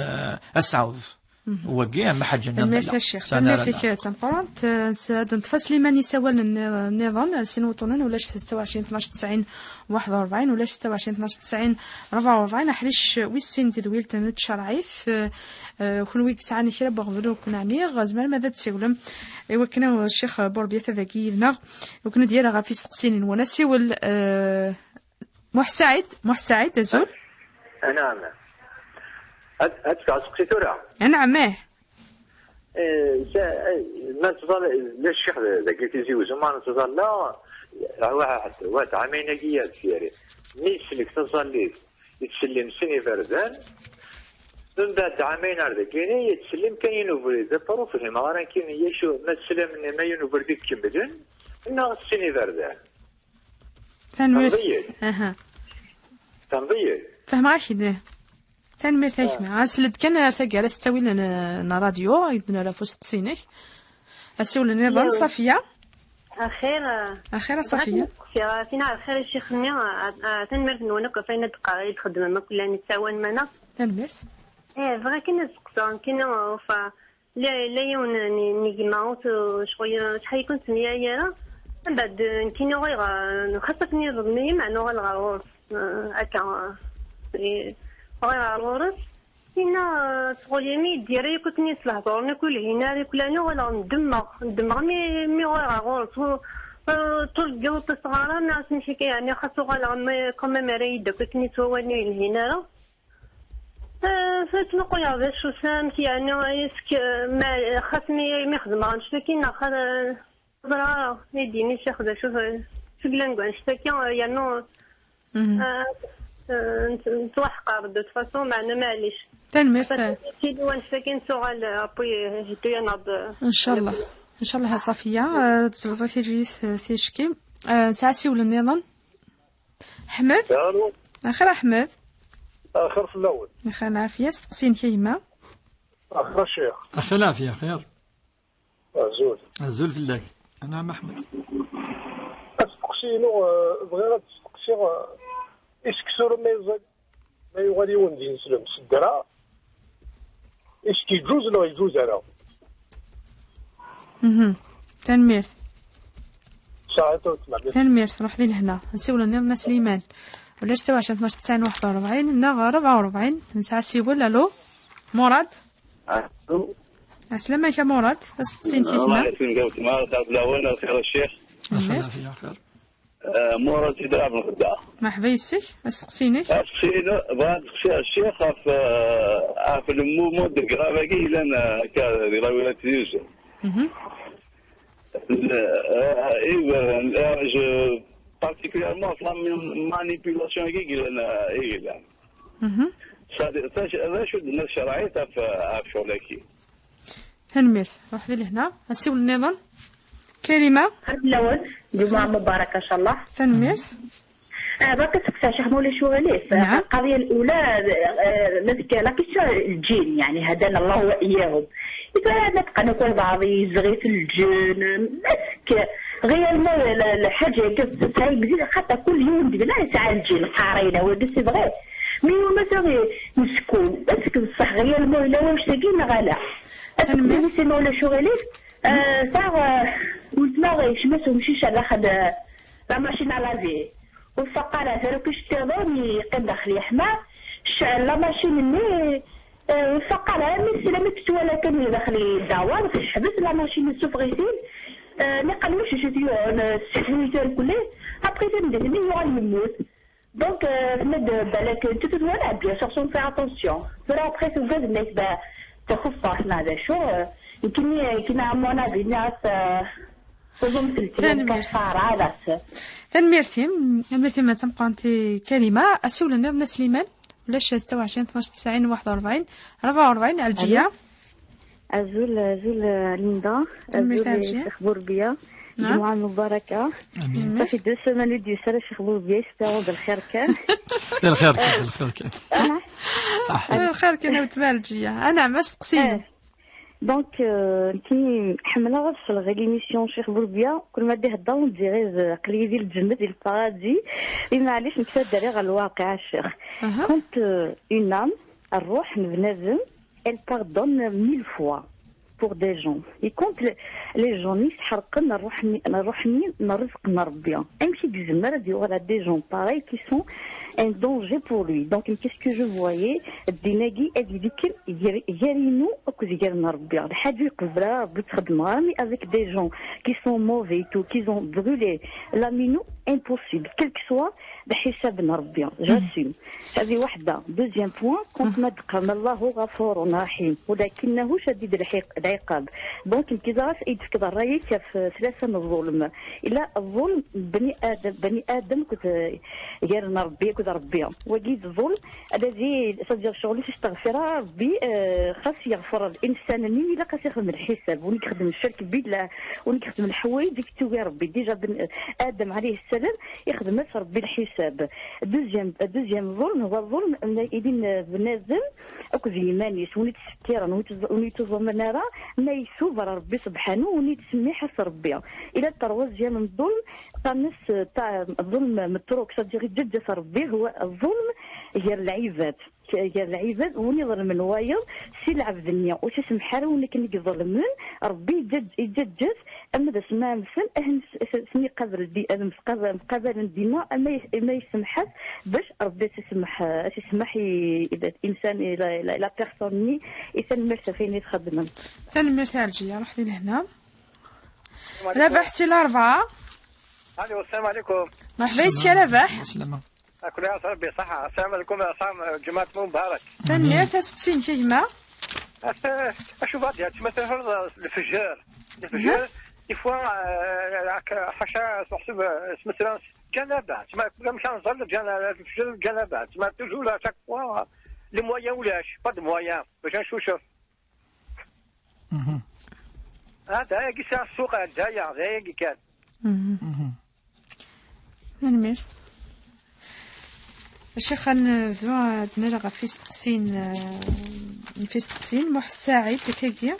as ɛawed. Wagi, am ḥaǧa nniḍen. Tanemmirt a Ccix. Tanemmirt-ik d tameqqrant. Eh, s-, ad neṭṭef Sliman isawalen nni-, nniḍen, ar sin wuṭṭunen, ulac setta u ɛecrin tnac tesɛin waḥed u rebɛin, ulac setta u ɛecrin tnac tesɛin rebɛa u rebɛin, aḥric wis sin tedwilt n tcerɛit. Eh, eh, kunwi yesɛan kra n weɣbel ur ken-ɛniɣ, tzemrem ad d-tessiwlem i wakken, eh, Ccix Burbiet ad yili yid-neɣ, i wakken ad d-yerr ɣef yisteqsiyen-nwen. Asiwel, eh, Muḥ Saɛid, Muḥ Saɛid, azul. Anɛam. Ad, ad tesɛu seqsi tura? Anɛam, ih. Eh, sa-, eh, ma nettẓalla, la ccix d-, dagi Tizi Uzzu, ma nettẓalla, waḥed, waḥed ɛamayen-agi ar deffir. Mi yeslek taẓallit, yettsellim sin iberdan, mbeɛd ɛamayen ar dagini, yettsellim kan yiwen ubrid. Après ur fhimeɣ ara nekkini, yacu, ma teslam, ma yiwen ubrid i ikemmlen, neɣ sin iberdan? Tanemmirt. Tenḍiy-d. Aha. Tenḍiy-d. Fehmeɣ-ak-d. Tanemmirt a gma. Asel-d kan ar taggara s ttawil n, n ṛṛadyu, i d-nerra ɣef usteqsi-inek. Asiwel nniḍen, Safiya. Axir, axir a Safiya. Bɣiɣ ad ken-steqsiɣ, tin ar xir i ccix-nni, a, a, tanemmirt-nwen akk ɣef wayen i d-qqar-, i d-txeddmem akk llan yettɛawanem-aneɣ. Tanemmirt. Eh, bɣiɣ kan ad steqsiɣ, nekkini, ufa, La, la yiwen n, n gma, ur t-, ccɣel, acḥal i ken-temyaya ara. Mbeɛd, eh, nekkini uɣaleɣ, eh, xas akken iḍelm-iyi, meɛna uɣaleɣ ɣer ɣur-s, eh, akka, eh, uɣaleɣ ɣer ɣur-s. Tinna, eh, tɣul-iyi mi d-yerra yakk akken i s-lehdur-nni, ur yelhin ara, yakk lɛali uɣaleɣ ndemmeɣ, ndemmeɣ mi, mi uɣaleɣ ɣer ɣur-s. Ur, ur turǧaɣ, ur ṭṭiseɣ ara, mi asen-nḥika, yeɛni xas uɣaleɣ, mi, quand même, ara yi-d akk akken i ttwawalen ur yelhin ara. Eh, ttmuquleɣ d acu-t, amek yeɛni, est-ce que, ma, xas mi, mi xedmeɣ annect-agi, neɣ xas, eh, ẓriɣ ara, i d-yini ccix d acu-t, seg langue annect-agi, eh, yernu, eh, eh, nett-, nettwaḥqar de toute façon, meɛna maɛlic. Tanemmirt. Tili annect-agi nettuɣal, eh, Ṛebbi iheddu-yaneɣ-d, eh, Ncallah. Ncallah a Safiya, eh, ad tezleḍ i tiririt, eh, ticki. Eh, nesɛa asiwel nniḍen. Ḥmed? Alo. Axir a Ḥmed. Axir fell-awen. Axir lɛafiya, steqsi-inek a gma. Axir a ccix. Axir lɛafiya, xir. Azul. Azul fell-ak. Anɛam a Ḥmed. Asteqsi-inu, eh, bɣiɣ ad steqsiɣ, eh, i seksu ma yeẓẓal, ma yuɣal yiwen d ineslem s ddreɛ, est-ce que yeǧǧuz neɣ yeǧǧuz ara? Mhm. Tanemmirt. Saɛid ur tmeɛmir. Tanemmirt, ruḥ di lehna. Nsiwel nniḍen a Sliman. Ulac tawaca tnac tesɛin waḥed u rebɛin neɣ rebɛa u rebɛin. Nesɛa asiwel, alo? Murad? Alo? Ɛeslama-k a Murad, asteqsi-inek a gma. Ṛebɛa u rebɛin, ṛebɛa u rebɛin, a Ccix. Tanemmirt. Lɛafya, xir. Eh, Murad Sidra Benxedda. Merḥba yes-k, asteqsi-inek? Asteqsi-inu, bɣiɣ ad steqsiɣ ccix ɣef, eh, ɣef le mouvement de grève-agi yellan, eh, akka di la wilaya n Tizi Uzzu. Mhm. Le, eh, eh, eh, je, particulièrement ɣef la mi-, manipulation-agi yellan, eh, i yellan. Mhm. D acu d-tenna tcerɛit ɣef, ɣef ccɣel-agi? Tanemmirt. Ruḥ di lehna. Asiwel nniḍen. Karima. Ḥafi lawan. Ǧumuɛa mubaraka, ncallah. Tanemmirt. آه، برك تسقسى شيخ مولى شواليف. نعم. القضية الأولى، آه، نذكر la question الجن، يعني هدانا الله وإياهم. إذا نبقى نقول بعض يزغي في الجن، مسك. غير ما ال-، الحاجة كيف تتعي بزيد، خاطر كل يوم دينا يسعى الجن، قارينا، ودي c'est vrai. Mais يوم ما تغي نسكن، مسك بصح غير ما إلا واش تقينا غلا. تنمير. أتكلمي سي مولى شواليف. آه، صار، آه، ولتما يشمس ومشيش على خد، آه، la machine à laver. وفقرة ذلك اشتغل يقيم داخل يحمى، شعل la machine مني، آه، وفقرة مي سلامي كتوالا كان داخل الدوار، تحبس la machine سوف غيسين، آه، نقل مش شتيون، آه، السحر يجار كله، أبقي تندهني يوغل يموت. Donc, euh, تمد بالك انت تتولى، bien sûr, sans faire attention. Tura après تبدا الناس با تخف احنا هذا شو، آه، يمكن، يمكن à mon avis الناس، آه، تظن في الكلام tanemmirt. كفارة، لا. Tanemmirt-im, tanemmirt-im a tameqqrant Karima. Asiwel-nniḍen a Sliman, ulac ستة وعشرين اثناش تسعين واحد وأربعين أربعة وأربعين على الجية. Azul, azul, euh, Linda. Azul, Cher Bourbiya. نعم. جمعة مباركة. آمين. صافي deux semaines ur d-yusi ara Cher Bourbiya, espérons d lxir kan. D lxir kan, d lxir kan. صح. D lxir kan, a weltma Ɛelǧiya. Anɛam, asteqsi-inu. Donc, euh, nekkini ḥemmleɣ ad sleɣ i l'émission Cher Bourbiya, kul ma d-ihedder, on dirait, euh, aql-iyi di lǧennet, di lparadis. I maɛlic, nekk ad d-rriɣ ɣer lwaqiɛ, a Cher. Quand, euh, une âme, rruḥ n bnadem, elle pardonne mille fois pour des gens. Et quand le-, les gens-nni sḥerqen ṛṛuḥ-nni, ṛṛuḥ-nni n ṛṛezq n Ṛebbi, amek i yezmer ad yuɣal à des gens pareils qui sont un danger pour lui? Donc, qu'est-ce que je voyais? Ddin-agi ad yili kan gar, gar-inu akked gar n Ṛebbi. Lḥaǧa ur iqebbel ara Ṛebbi, ur tt-xeddmeɣ ara, mais avec des gens qui sont mauvais et tout, qui ont brûlé l'âme, impossible, quel que soit lḥisab n Ṛebbi, j'assume. هذه واحدة. Deuxième point, كنت ما تقرن الله غفور رحيم، ولكنه شديد الحق-، العقاب. Donc, nekk ẓriɣ ad d-tefkeḍ ṛṛay-ik ɣef tlata n الظلم. إلا الظلم بني آدم، بني آدم كنت غير ربي، كنت ربي. وقيت الظلم الذي سجل شغلي في استغفر ربي، آه، خاص يغفر الإنسان مني، لا خاص يخدم الحساب، ونك يخدم الشرك بالله، ونك يخدم الحوايج ديك توي ربي. Déjà بن آدم عليه السلام يخدم ربي الحساب. Deuxième, deuxième ظلم هو الظلم أن يدين بنادم أكو زي مانيس، وني تسكيرا، وني تز-، وني تظلم نارا، ما يسوب ربي سبحانه، وني تسمي حس ربي. إلى troisième ظلم، قامس تاع الظلم متروك، صديقي جدة ربي، هو الظلم غير العباد. Gar lɛibad, win iḍelmen wayeḍ, si lɛebd-nni, ur s-isemḥ ara win akken i iḍelmen, Ṛebbi iǧǧeǧ-, iǧǧeǧǧet, ama d asma amsen, ahen s-, s-, sen-iqabel di-, ad mqabal-, mqabalen dima, ama is-, ama isemḥ-as, bac Ṛebbi ad s-isemḥ, ad s-isemḥ i, i, insan, i la, i la, i la personne-nni, i tanemmirt ɣef ayen i txedmem. Tanemmirt a Ɛelǧiya, ruḥ di lehna. Rabaḥ si Larebɛa. Alo, السلام عليكم. Merḥba yes-k a Rabaḥ. Ɛeslama. Akk la, Rebbi ṣṣeḥḥa. السلام عليكم, ṣṣeḥḥa, ǧemɛa mubarak. Tanemmirt, asteqsi-inek a gma. Acu bɣa ad d-yerr, ma tṛuḥeḍ lefjer, lefjer, des fois, euh, ḥaca, teḥseb, euh, smetran, ǧanabat, ma, amek ara nẓer ǧana-, lefjer ǧanabat, ma toujours à chaque fois, les moyens ulac, pas de moyens, bac ad ncucef. Mhm. Ah, d ayagi sɛiɣ ssuq, d aya, d ayagi kan. Mhm. Mhm. Tanemmirt. Ccix, ad nebdu ad nali ɣef isteqsiyen, eh, ɣef isteqsiyen. Muḥ Saɛid, akkagi.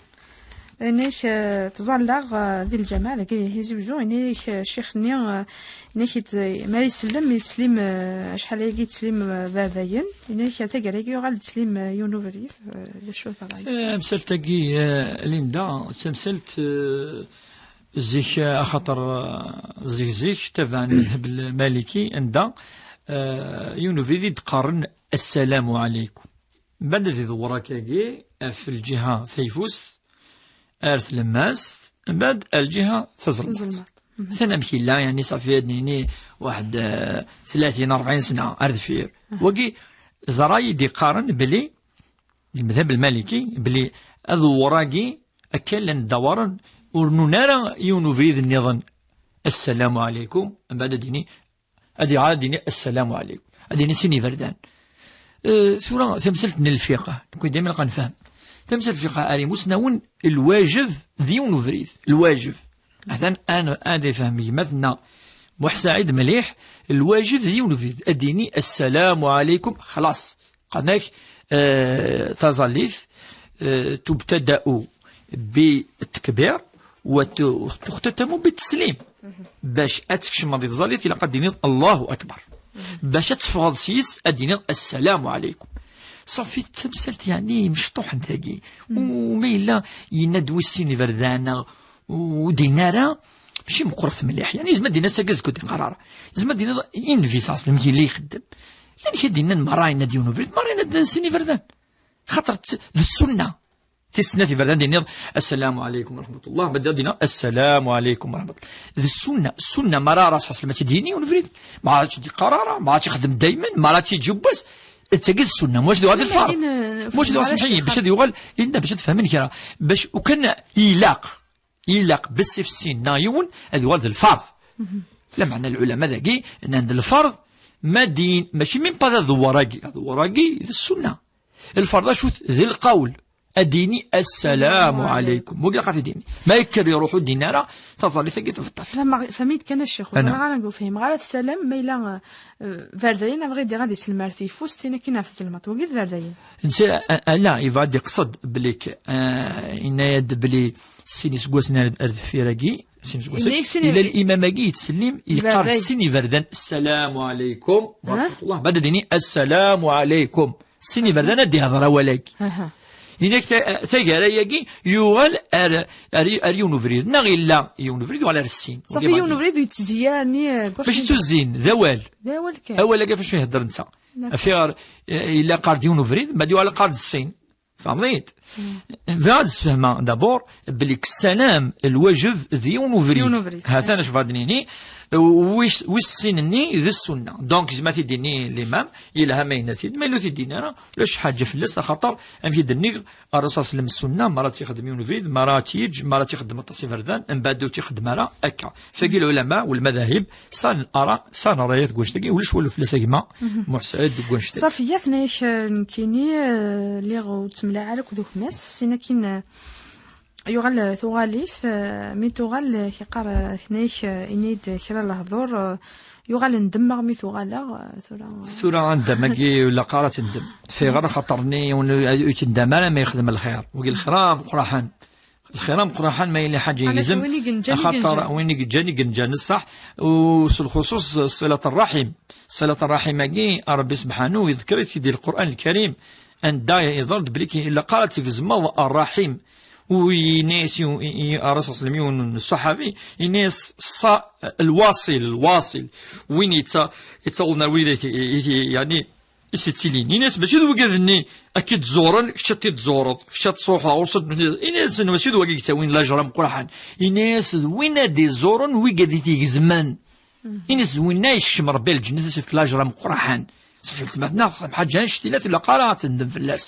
Inek, eh, ttẓallaɣ, eh, di lǧameɛ, dagi di Tizi Uzzu, inek, eh, ccix-nni, eh, inek, ma isellem, yetteslim, eh, acḥal ayagi yetteslim, eh, berdayen. Inek, taggara-agi yuɣal yetteslim, eh, yiwen ubrid, eh, d acu teɣra? Eh, tamsalt-agi, eh, Linda, d tamsalt, eh, zik, eh, axaṭer, eh, zik, zik, tabaɛ n madheb lmaliki, anda, eh, yiwen ubrid i d-qqaren, "Assalamu ɛalaykum." Mbeɛd ad idewwer akkagi ɣef lǧiha tayeffust ar tlemmast, mbeɛd ar lǧiha tazelmaḍt. Tazelmaḍt. Matan amek yella, yani, ṣafi ad nini waḥed, eh, tlatin, rebɛin sna ar deffir. Wagi, ẓra-yi-d iqqaren bli, lemdhab lmaliki, bli aḍewwer-agi akka llan ddawaren ur nun ara yiwen ubrid nniḍen. Assalamu alaikum, mbeɛd ad yini, ad iɣar ad yini assalamu alaikum. Ad yini sin iberdan. Eh, tura tamsalt n lfiqh, nekwi dayma ilaq ad nefhem. Tamsalt n lfiqh ar imusnawen, lwajeb d yiwen ubrid, lwajeb. Atan ad, ad ifhem gma-tneɣ Muḥ Saɛid mliḥ, lwajeb d yiwen ubrid. Ad d-yini assalamu alaikum, xlaṣ. Qqaren-ak, eh, taẓallit, eh, tubtada'u bi ttekbir wa tu-, tuxtatamu bi teslim. Bac ad tkecmeḍ di tẓallit, ilaq ad d-tiniḍ Allahu Akbar. Bac ad teffɣeḍ s-yes, ad d-tiniḍ assalamu alaikum. Ṣafi, tamsalt, yani, mecṭuḥen tagi. U ma yella yenna-d wis sin iberdan, neɣ ur d-yenni ara, mačči meqqret mliḥ. Yani, yezmer ad d-yenni ass-agi azekka ur d-iqqar ara. Yezmer ad d-yenni i Nnbi ṣalla Llahu ɛalayhi wa sallam, amek yella ixeddem. Llan kra d-yennan merra yenna-d yiwen ubrid, merra yenna-d sin iberdan. Xaṭer t-, d ssunna. Tis snat iberdan d-yenniḍ, "Assalamu alaikum wa rahmatullah", ma d-yenniḍ, "Assalamu alaikum wa rahmatullah." D ssunna, ssunna, merra ara ṣalla Llahu ɛalayhi wa sallam ad tt-id-yini yiwen ubrid. Ma ara tt-id-iqqar ara, ma ara tt-ixeddem dayman, ma ara tt-yeǧǧ yiwwas. D tagi d ssunna, mačči d uɣal d lferḍ. Mačči d uɣal, semḥ-iyi, bac ad yuɣal, linda, bac ad fehmen kra. Bac ukan ilaq. Ilaq bessif sin neɣ yiwen ad yuɣal d lferḍ. Lameɛna lɛulama dagi nnan-d lferḍ, ma din, mačči même pas d aḍewwer-agi, aḍewwer-agi d ssunna. Lferḍ acu-t? D lqawl. Ad d-yini assalamu alaikum. Wagi ilaq ad t-id-yini. Ma yekker iruḥ ur d-yini ara, taẓallit-agi tebṭel. Fehmeɣ-, fehmi-d kan a ccix, ur ẓriɣ ara, ur fhimeɣ ara tessalam, ma yella, eh, berdayen, abɣi diɣ ad isellem ar tyeffust, tin akin ɣef tzelmaḍt. Wagi d berdayen. Netta, a-, a-, la, yebɣa ad d-iqsed belli k-, eh, yenna-yad belli sin iseggasen ar, ar deffir-agi, sin iseggasen, ila limam-agi yettsellim, yeqqar-d sin iberdan, "Assalamu alaikum wa rahmatullah." Bada dini, "Assalamu alaikum." Sin iberdan ad d-ihder awal-agi. Aha. Inak ta-, tagara-agi yuɣal ar, ar, ar yiwen ubrid. Neɣ illa yiwen ubrid yuɣal ar sin. Ṣafi yiwen ubrid ur yettezzi ara, eh, mačči ttuzzin, d awal. D awal kan. Awal-agi ɣef acu ihedder netta. D'accord. Afiɣer, eh, illa qqar-d yiwen ubrid, ma d-yuɣal qqar-d sin. Tfehmeḍ-iyi-d? Bɣiɣ ad d-sfehmeɣ d'abord belli ssalam, lwajeb d yiwen ubrid. Yiwen ubrid. Hatan acu bɣiɣ ad d-nini, wis, wis sin-nni d ssunna. Donc, yezmer ad t-id-yini limam, yelha ma yenna-t-id, ma yella ur t-id-yini ara, ulac ḥaǧa fell-as, axaṭer, amek i d-nniɣ, Ṛṛasul ṣalla Llahu ɛalayhi wa sallam, ssunna, mi ara tt-ixdem yiwen ubrid, mi ara tt-yeǧǧ, mi ara tt-ixdem aṭas iberdan, mbeɛd ur tt-ixdem ara akka. Fagi lɛulama, walmadahib, sɛan ara, sɛan ṛṛayat deg wannect-agi, ulac walu fell-as a gma Muḥ Saɛid deg wannect-agi. Ṣafi, tenna-yak, eh, nekkini, eh, lliɣ ur ttemlaɛa ara akked ukmas, sin akin, eh, yuɣal, eh, tuɣal-it, eh, mi tuɣal, eh, yeqqar, eh, tenna-yak, eh, ini-d kra lehdur, eh, yuɣal ndemmeɣ mi tuɣaleɣ, eh, tura, eh. Tura ndam-agi, ur ilaq ara tendem. Tfiɣ ara xaṭer-nni, ur yettendam ara ma yexdem lxir. Wagi lxir ameqqraḥen. Lxir ameqqraḥen ma yella ḥaǧa yegzem, axaṭer win i yenǧan, i yenǧan ṣṣeḥ, u s lxuṣuṣ ṣilat ṛṛaḥim. Ṣilat ṛṛaḥim-agi, Ṛebbi subḥanu yeḍker-itt di Lqur'an Lkarim, anda iḍer-d belli ilaq ara tgezmeḍ ṛṛaḥim. U yenna-yas i, i, i Ṛṛasul ṣalla Llahu ɛalayhi wa sallam, yiwen n ṣṣaḥabi, yenna-yas, ṣṣa-, lwaṣil, lwaṣil, win yetta-, yettawḍen ar wid i, i, i, yeɛni, i s-yettilin. Ini-as, mačči d wigad-nni akka i d-ẓuren, kečč ad t-id-tẓureḍ, kečč ad truḥeḍ ɣur-sen. Ini-as, mačči d wagi i yettawin lajer ameqqraḥen. Ini-as, d win ad d-iẓuren wigad i t-igezmen. Ini-as, d winna yekcem Ṛebbi ar lǧennet, ad s-yefk lajer ameqqraḥen. Ṣafi, weltma-tneɣ texdem ḥaǧa annect-ila, ur ilaq ara ad tendem fell-as.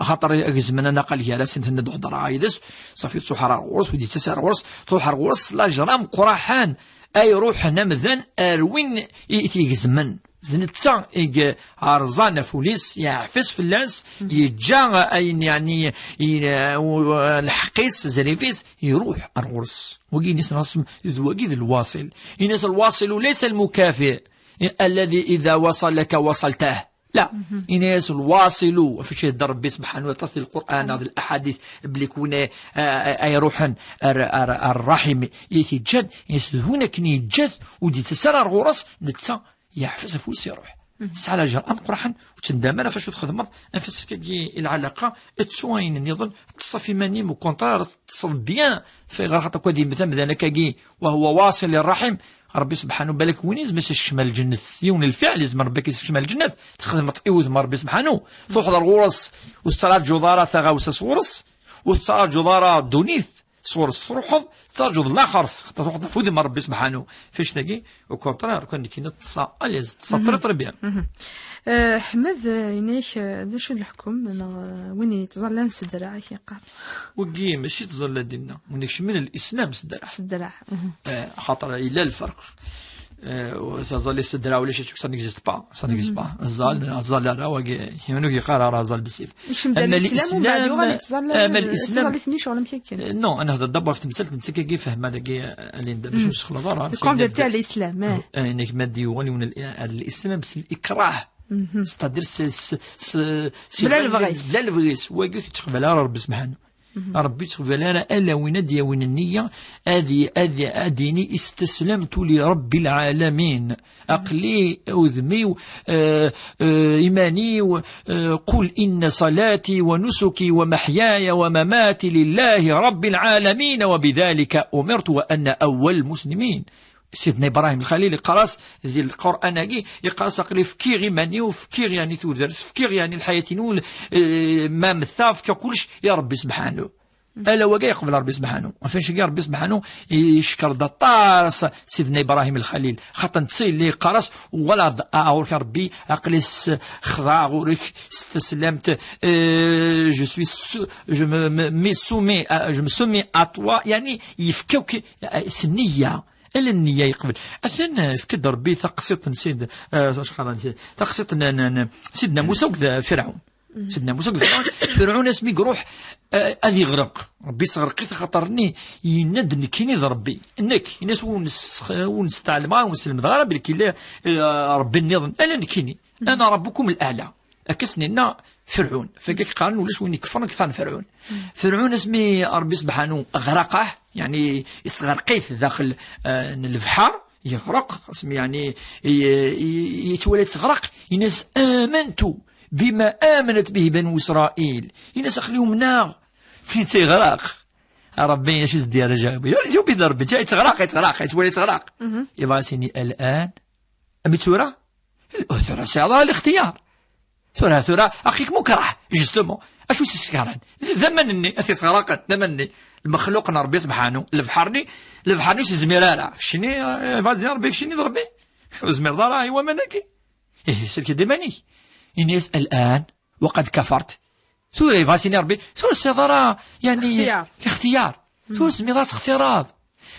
Axaṭer agezmen-a naqal gar-asen, tenna-d ur heddreɣ ara yid-s, ṣafi, truḥ ar ɣur-s, ur d-yettas ara ɣur-s, truḥ ar ɣur-s s lajer ameqqraḥen. Ay ruḥen amdan ar win i t-igezmen. D netta i yerẓan aful-is, yeɛfes fell-as, yeǧǧa ayen, yeɛni, i, u-, lḥeqq-is, zrif-is, iruḥ ar ɣur-s. Wagi ini-as Ṛṛasul, d wagi d lwaṣil. Ini-as, "Lwaṣilu laysa lmukafi, alladi ida wasalaka wasaltah." La, ini-as, "Lwaṣilu", ɣef wacu ihedder Ṛebbi subḥanu wa taɛala di Lqur'an neɣ di laḥadit, belli k-, win ay, ay, ay iruḥen ar, ar, ar ṛṛaḥim i t-iǧǧan, ini-as, d win akken yeǧǧa-t, ur d-yettas ara ar ɣur-s, netta yeɛfes afus iruḥ. Tesɛa lajer ameqqraḥen, ur ttendam ara ɣef wacu txedmeḍ, ɣef wacu-agi i lɛalaqa, ttu ayen nniḍen, ṭṭes ɣef iman-im, au contraire, teṭṭseḍ bien, ɣer xaṭer akk ad yemmet amdan akkagi, wa huwa waṣil i ṛṛaḥim, Ṛebbi subḥanu, balak win yezmer ad s-yekcem ar lǧennet, yiwen n lfiɛl yezmer Ṛebbi ad k-yessekcem ar lǧennet, txedmeḍ i wudem n Ṛebbi subḥanu, truḥeḍ ar ɣur-s, ur tettraǧuḍ ara taɣawsa sɣur-s, ur tettraǧuḍ ara ddunit, sɣur-s truḥeḍ, traǧuḍ laxert, xaṭer truḥeḍ ɣef udem n Rebbi subḥanu. Fic tagi, au contraire, kan nekkini ṭṭsa, allez, ṭṭsa très, très bien. Eh, Ḥmed, eh, ini-ak, eh, d acu d leḥkem, neɣ, eh, win yettẓallan s ddreɛ, i k-yeqqar? Wigi, mačči ttẓalla dinna, win ikecmen l'islam s ddreɛ. S ddreɛ. Eh, xaṭer yella lferq. Eh, taẓallit s ddreɛ ulac acu, ça n'existe pas, ça n'existe pas. Ẓẓal, ẓẓal ara, wagi, yiwen ur yeqqar ara ẓẓal bessif. Yekcem-d ar l'islam, umbeɛd yuɣal yettẓalla, ama l'islam, yettẓallit-nni ccɣel amek akken. Eh, non, ad nehder d'abord ɣef temsalt n tagi, fehma dagi, eh, Linda, bac ur nessexlaḍ ara. Converti à l'islam, eh. Eh, inek ma d-yuɣal yiwen l-, ar l'islam s l'ikrah. C'est-à-dire, c'est, c'est, c'est, c'est bla lebɣi-s. Bla lebɣi-s. Wagi ur t-yettqbal ara Rebbi subḥanu. Rebbi ur yettqbal ara ala win ad d-yawin nniya, ad y-, ad y-, ad yini istaslamtu li Rebbi lɛalamin. Aql-i, udem-iw, eh, eh, iman-iw, eh, قل إن صلاتي ونسكي ومحياي ومماتي لله رب العالمين وبذلك أمرت وأنا أول المسلمين. Sidna Ibrahim Lxalil yeqqar-as di Lqur'an-agi, yeqqar-as: "Aql-i fkiɣ iman-iw, fkiɣ, yeɛni, tudert, fkiɣ, yeɛni, lḥayat-inu, eh, ma mmteɣ, fkiɣ kullec i Rebbi subḥanu." Ala wagi yeqbel Rebbi subḥanu. Ɣef wannect-agi Rebbi subḥanu yeckeṛ-d aṭas Sidna Ibrahim Lxalil. Xaṭer netta yella yeqqar-as: "Uɣaleɣ-d ɣur-k a Rebbi, aql-i s-, xḍaɛeɣ ɣur-k s teslamt, eh, je suis sou-, je me, me, me soumets à, je me soumets à toi", yeɛni yefka akk, eh, s nniya. Ala nniya yeqbel. Atan, eh, yefka-d Rebbi taqsiṭ n Sid, eh, acḥal n Sid, taqsiṭ n, n, n Sidna Musa akked, eh, Firɛun. Sidna Musa akked Firɛun, Firɛun asmi iruḥ, eh, ad iɣreq, Rebbi yesɣerq-it axaṭer-nni yenna-d: "Nekkini d Rebbi." Nekk, ini-as: "Ur nes-, ur nesteɛlem ara, ur nesselmed ara belki yella, eh, Rebbi nniḍen." Ala nekkini. "Ana Rabbukum l-Aɛla." Akka s-nenna Ferɛun. Fagi qqaren ulac win ikefren akter n Ferɛun. Ferɛun asmi Ṛebbi subḥanu ɣraqah, yeɛni isɣerq-it daxel, eh, n lebḥer, yeɣreq, asmi yeɛni i, i, yettwali teɣreq, yenna-as: "Amantu bima amanat bihi banu Israil." Yenna-as: "Aql-i umneɣ." Mi tt-yeɣreq. Ṛebbi acu s-d-yerra jawab? Jawab-it Ṛebbi, yettɣraq, yettɣraq, yettwali teɣreq. Yebɣa ad s-yini: "Al-an." Ami tura? Ur tura sɛiḍ ara lixtiyar. Tura, tura, aql-ik mukreh, justement. Acu i s-iskaren? D aman-nni, ad t-isɣerqen, d aman-nni. Lmexluq n Ṛebbi subḥanu, lebḥer-nni, lebḥer-nni ur s-izmir ara. Keččini, eh, vas-y, Ṛebbi, keččini d Ṛebbi. Ur tezmireḍ ara i waman-agi. Ihi, sellek-d iman-ik. Ini-as: "Al-an, wa qad kafart." Tura yebɣa ad s-yini Ṛebbi, tura ur tesɛiḍ ara, yeɛni, lixtiyar. Lixtiyar. Tura ur tezmireḍ ad textireḍ.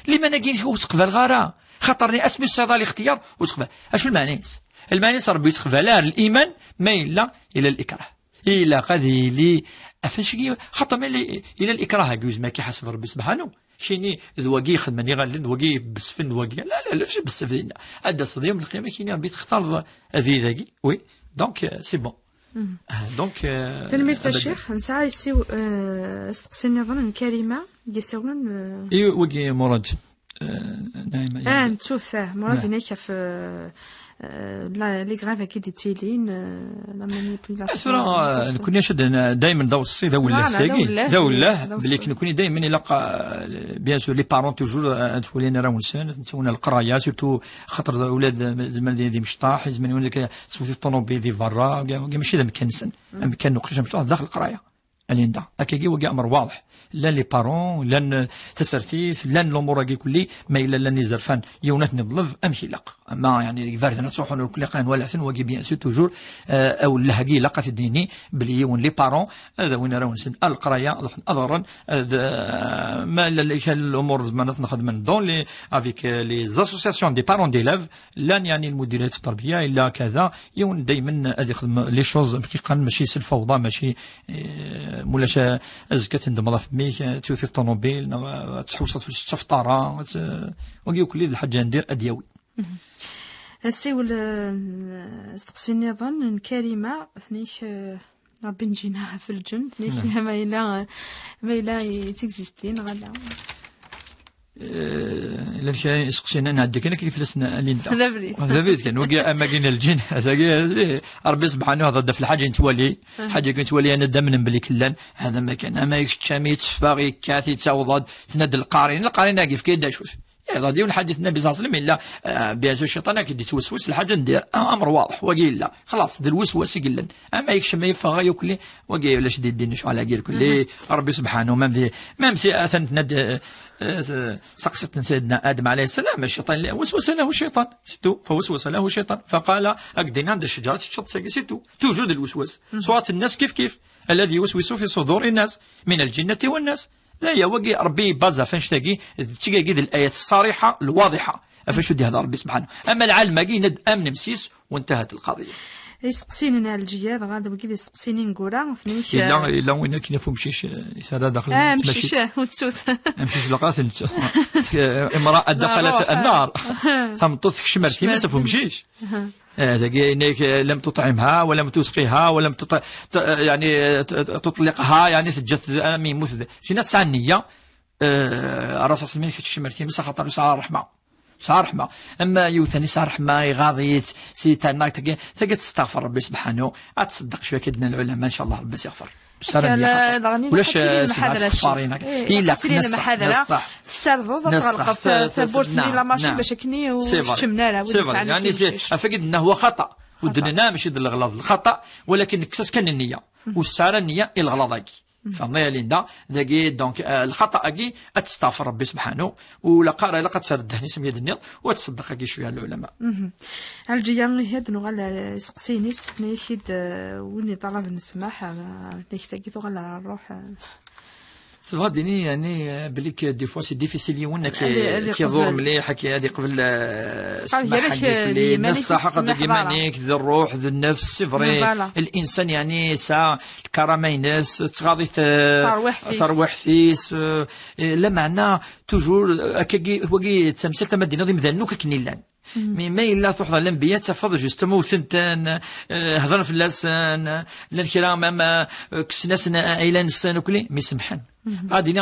Liman-agi ur teqbaleɣ ara. Xaṭer-nni asmi ur tesɛiḍ ara lixtiyar, ur teqbal. Acu lmeɛna-is? Lmeɛna-is Ṛebbi ur yettqbal ara liman ma yella ila likrah. Ilaq ad yili, ɣef wannect-agi, xaṭer ma yella, ila likrah-agi, ur yezmir ad k-iḥaseb Ṛebbi subḥanu. Kini d wagi ixedmen iɣallen, d wagi ibesfen, d wagi. La, la, la, ulac ibesfen dinna. Ad d-taseḍ yawm lqiyama, kini Ṛebbi textareḍ abrid-agi. Oui, donc, euh, c'est bon. Ah, donc, euh, tanemmirt a Ccix. Nesɛa yessiw-, euh, asteqsi nniḍen n Karima, d-yessawlen, euh, i wagi Murad, euh, Naɛima, ah, yeɛni. Nettut, ah, Murad, yeɛni ɣef, euh, euh, la, les grèves-agi d-yettilin, euh, la manipulation. Ah, tura, euh, nekkni acu d-, daymen d aweṣṣi, d awelleh. Voilà, tagi d awelleh, d awelleh, d aweṣṣi. Belli nekkni daymen ilaq, euh, bien sûr, les parents toujours, euh, ad twalin arraw-nsen, ad ttawin leqraya, surtout xaṭer ula d, d, d, d imecṭaḥ, izmer yiwen ad teswet ṭunubil di berra, mačči d amkan-nsen. Amkan n uqcic amecṭuḥ d daxel leqraya. A Linda, akkagi wagi amer waḍeḥ. Llan les parents, llan, euh, tasertit, llan lumuṛ-agi kulli, ma yella llan izerfan, yiwen ad ten-iḍleb amek ilaq. Ama, yeɛni, iberdan ad ttruḥun ur kulli qan wala ten, wagi, bien sûr, toujours, euh, awelleh-agi ilaq ad t-id-nini, belli yiwen les parents, ad awin arraw-nsen ar leqraya, ad ruḥen ad ɣren, ad, euh, ma llan lumuṛ zemren ad ten-xedmen dans les, avec, euh, les associations des parents d'élèves, llan, yeɛni, lmudirat n tterbiya, illa kada, yiwen daymen ad ixdem les choses, amek i qqaren, mačči s lfawḍa, mačči, eh, mulac, eh, azekka ad tendmeḍ ɣef mmi-k, eh, ad twet ṭunubil, neɣ, eh, ad tḥewseḍ fell-as s tafṭara, ad t-, wagi akk d lḥaǧa n dir ad yawi. Asiwel, eh, asteqsi nniḍen n Karima, tnek, eh, Ṛebbi nǧina ɣef lǧen, tnek, ma yella, ma yella yettexistin, neɣ ala. Eh, llan kra n iseqsiyen, ad nɛeddi kan akken fell-asen, a Linda. D abrid. D abrid kan, wagi, amagi n lǧin, dagi, eh, Ṛebbi subḥanu, hḍeṛ-d ɣef lḥaǧa i nettwali, lḥaǧa i nettwali, ad amnen belli llan, hada ma kan, ama kečč, ami yetteffeɣ, yekkat, yettaweḍ-d, tenna-d lqari, lqari-agi, yefka-d acu-t? Iḍ-, yiwen lḥadit Nnabi صلى الله عليه وسلم, illa, ah, bien sûr, cciṭan ad k-id-yettweswes lḥaǧa n dir, ah, amr waḍeḥ, wagi illa. Xlaṣ, d lweswas i yellan. Ama yekcem yeffeɣ ɣaya ukli, wagi ulac di ddin lecɣal-agi irkelli, Ṛebbi subḥanu, même di, même si atan tnad-, eh, eh, saqsit n Sayyidina Adam alayhi ssalam, cciṭan, waswasa lahu cciṭan, c'est tout, fawaswasa lahu cciṭan, faqala, ak-d-inna, anda ccejra teččeḍ, tagi, c'est tout. Toujours d lweswas. Ṣṣwat n nnas kif kif. الذي يوسوس في صدور الناس من الجنة والناس. D aya wagi Ṛebbi yebbaẓ ɣef annect-agi, d tigagi d layat ṣṣariḥa, lwaḍiḥa. Ɣef acu d-ihder Ṛebbi subḥanu. Ama lɛalem-agi, yenna-d amnem s yis, وانتهت القضية. Iseqsiyen n Ɛelǧiya, dɣa d wigi d iseqsiyen ineggura, ɣef nek, Yella, eh, yella win akken ɣef umcic, eh, i terra daxel Ah, n amcic, tmacint. Eh, ur ttut. Amcic laqat n ttu. امرأة دخلت النار. Tameṭṭut tekcem ar times ɣef umcic. Eh, dagi, yenna-k, eh, لم تطعمها ولم تسقها ولم تط-, ت-, يعني, eh, ت-, تطلقها, يعني, teǧǧa-t, am yemmut d-, sina tesɛa nniya, eh, الرسول صلى الله عليه وسلم, kečč kecmer times, axaṭer ur sɛa ṛṛeḥma. Ur sɛa ṛṛeḥma. Ama yiwet-nni tesɛa ṛṛeḥma, iɣaḍ-itt, si terna, tagi, tagi ad testeɣfer Ṛebbi subḥanu, ad tṣeddeq cwiya, akka d-nnan lɛulama, ncallah Ṛebbi ad s-yeɣfer. Ssaramen Kan, yaxaṭer. Eh, daɣen, ulac, ilaq ad tili eh, lmuḥadara, ssebɛa tqeffarin akka. Eh, ilaq ad tili lmuḥadara. Neṣṣaḥ. Tessardeḍ, ad neṣṣaḥ, tɣelqeḍ ta-, ta-, tawwurt-nni, naam, la machine, naam. Bac akken ur keččmen ara wid yesɛan akken imcac. C'est vrai. Yeɛni, c'est, ɣef wagi d-nenna, huwa xaṭa. Ur d-nenna mačči d leɣlaḍ, lxaṭa, walakin nekkes-as kan nniya. Ur tesɛi ara nniya i leɣlaḍ-agi. Fehmeḍ ya Linda? Dagi, donc, eh, lxaṭa-agi ad testeɣfer Ṛebbi subḥanu, u laqara ilaq ad terr ddehn-is am i d-nniḍ, u ad tṣeddeq agi cwiya lɛulama. Ɛelǧiya, ihi ad nuɣal ar iseqsiyen-is, tenna-ak-id, eh, win iṭalaben ssmaḥ, eh, tenna-ak tagi tuɣal ar ṛṛuḥ, eh. Tebɣa d-tini, yeɛni, eh, belli que des fois c'est difficile yiwen ad k-, ad, ad k-iḍur iqbel. Mliḥ, ad k-, ad iqbel, eh, ssmaḥ-agi fell-i. Neṣṣaḥ, aqader iman-ik, d ṛṛuḥ, d nnefs, c'est vrai. Voilà. L'insan, yeɛni, yesɛa lkarama-ines, tettɣaḍ-it, eh, tarwiḥt-is. Tarwiḥt-is, eh, eh, lameɛna, toujours, eh, akkagi, wagi d tamsalt ama d-tiniḍ imdanen akk akken i llan. Mi ma yella tuḥḍer lanbiya, tafeḍ justement wten-ten, eh, hedren fell-asen, eh, llan kra, même, eh, kksen-asen ayla-nsen, ukli, mi semḥen. Ad ini,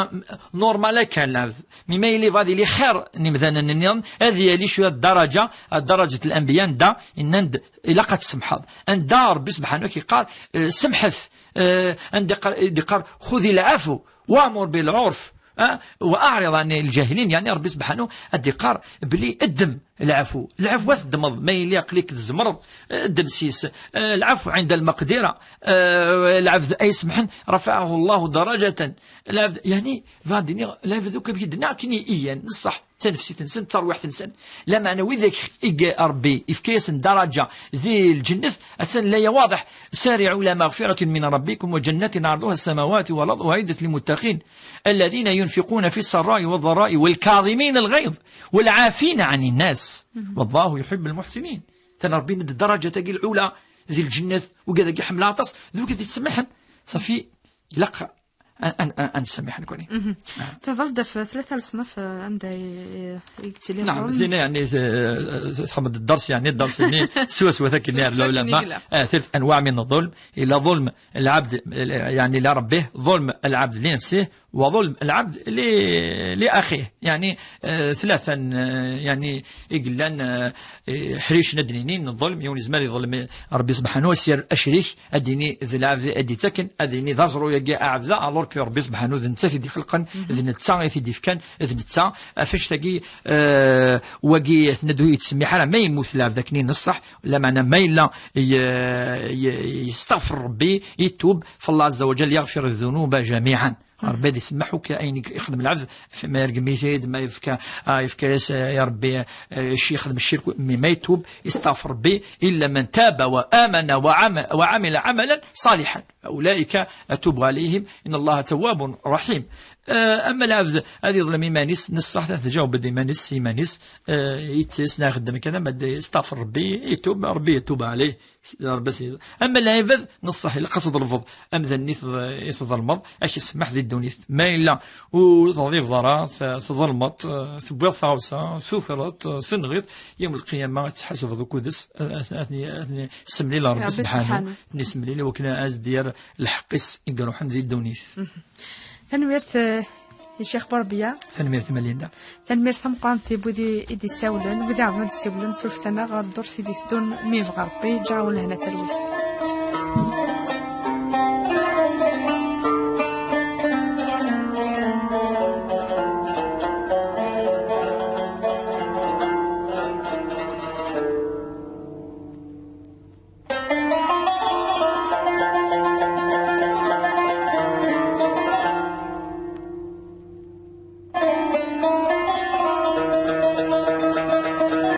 normal akka lɛebd. Mi ma yili, ad yili xir n imdanen nniḍen, ad yali cwiya ddaraǧa, ddaraǧa n lanbiya, nda, innan-d, ilaq ad tsemḥeḍ. Anda Ṛebbi subḥanu ad k-yeqqar, eh, semḥet, eh, anda yeqqar, yeqqar, خذ العفو وأمر بالعرف. Ah, وأعرض عن الجاهلين, yeɛni Ṛebbi subḥanu ad d-iqqar belli ddem lɛafu. Lɛafu ad t-ddmeḍ, ma yili aql-ik tzemreḍ, eh, ddem s-is. Eh, العفو عند المقدرة. Eh, lɛebd ay semḥen, رفعه الله درجة. Lɛebd, yeɛni, bɣa ad d-iniɣ, lɛebd akk amek i d-nniɣ akken i iyan, neṣṣaḥ, tanefsit-nsen, d tarwiḥt-nsen. Lameɛna widak i Ṛebbi ifka-yasen daraǧa di lǧennet, atan laya waḍeḥ. سارعوا إلى مغفرة من ربكم وجنة عرضها السماوات والأرض أعدت للمتقين. الذين ينفقون في السراء والضراء والكاظمين الغيظ والعافين عن الناس والله يحب المحسنين. Atan Ṛebbi d daraǧa-tagi lɛula di lǧennet, wigad-agi ḥemmleɣ aṭas, d wigad yettsemmiḥen. Ṣafi, ilaq ad, ad, ad, ad nsemmiḥ nekni. Tuɣal-d ɣef tlata leṣnaf, eh, anda i, i yettili ظلم. Naɛam, tina, yeɛni, t-, t-, txedmeḍ dders, yeɛni, dders-nni, swaswa akken i yerla ulama. Ah, ثلاث أنواع من الظلم. Yella ظلم العبد, yeɛni, لربه, ظلم العبد لنفسه, وظلم العبد ل-, لأخيه. Yeɛni, eh, tlata n, eh, yeɛni, i yellan, eh, eh, ḥricen ad d-nini n ḍelm, yiwen yezmer iḍelm Ṛebbi subḥanu, ad s-yerr acrik, ad d-yini d lɛebd ad d-yettaken, ad d-yini d aẓru-agi aɛebda, alors que Ṛebbi subḥanu d netta i t-id-ixelqen, d netta i t-id-ifkan, d netta, ɣef annect-agi, eh, wagi, tenna-d ur yettsemmiḥ ara, ma yemmut lɛebd akken i neṣṣaḥ, lameɛna ma yella y-, y-, yesteɣfer Ṛebbi, yettub, فالله عز وجل يغفر الذنوب جميعا. Ṛebbi ad isemmeḥ akk ayen i ixdem lɛebd, ma yergem-it-id, ma yefka, ah, yefka-yas, ah, ya Ṛebbi, ah, ci yexdem ccirk, mi ma yettub, yesteɣfer Ṛebbi, إلا من تاب وآمن وعم-, وعمل عملا صالحا فأولئك أتوب عليهم إن الله تواب رحيم. Ah, ama lɛebd ad iḍlem iman-is, neṣṣaḥ, tǧaweb-d iman-is s iman-is, ah, yettesna ixeddem kan, ama d-, yesteɣfer Ṛebbi, yettub, Ṛebbi yettub ɛalayh. Ṛebbi s-, ama lɛibad, neṣṣaḥ, ilaq ad tḍelbeḍ amdan-nni tḍ-, i tḍelmeḍ, ad k-isemmeḥ di ddunit. Ma yella ur teɣdibeḍ ara, t-, tḍelmeḍ, eh, tewwiḍ taɣawsa, tukreḍ, eh, tenɣiḍ, yawm lqiyama ad tḥasbeḍ ukud-is, eh, ad, ad, ad, ad semlil Ṛebbi subḥanu, ad ten-isemlil i wakken ad s-d-yerr lḥeqq-is i iruḥen di ddunit. Tanemmirt, eh, i Ccix Burbiya. Tanemmirt i Malinda. Tanemmirt tameqqrant i wid i, i d-issawlen, wid iɛerḍen ad d-ssiwlen, surfet-aneɣ ɣer ddurt i d-iteddun, mi yebɣa Ṛebbi, ǧǧeɣ-awen lehna d talwit.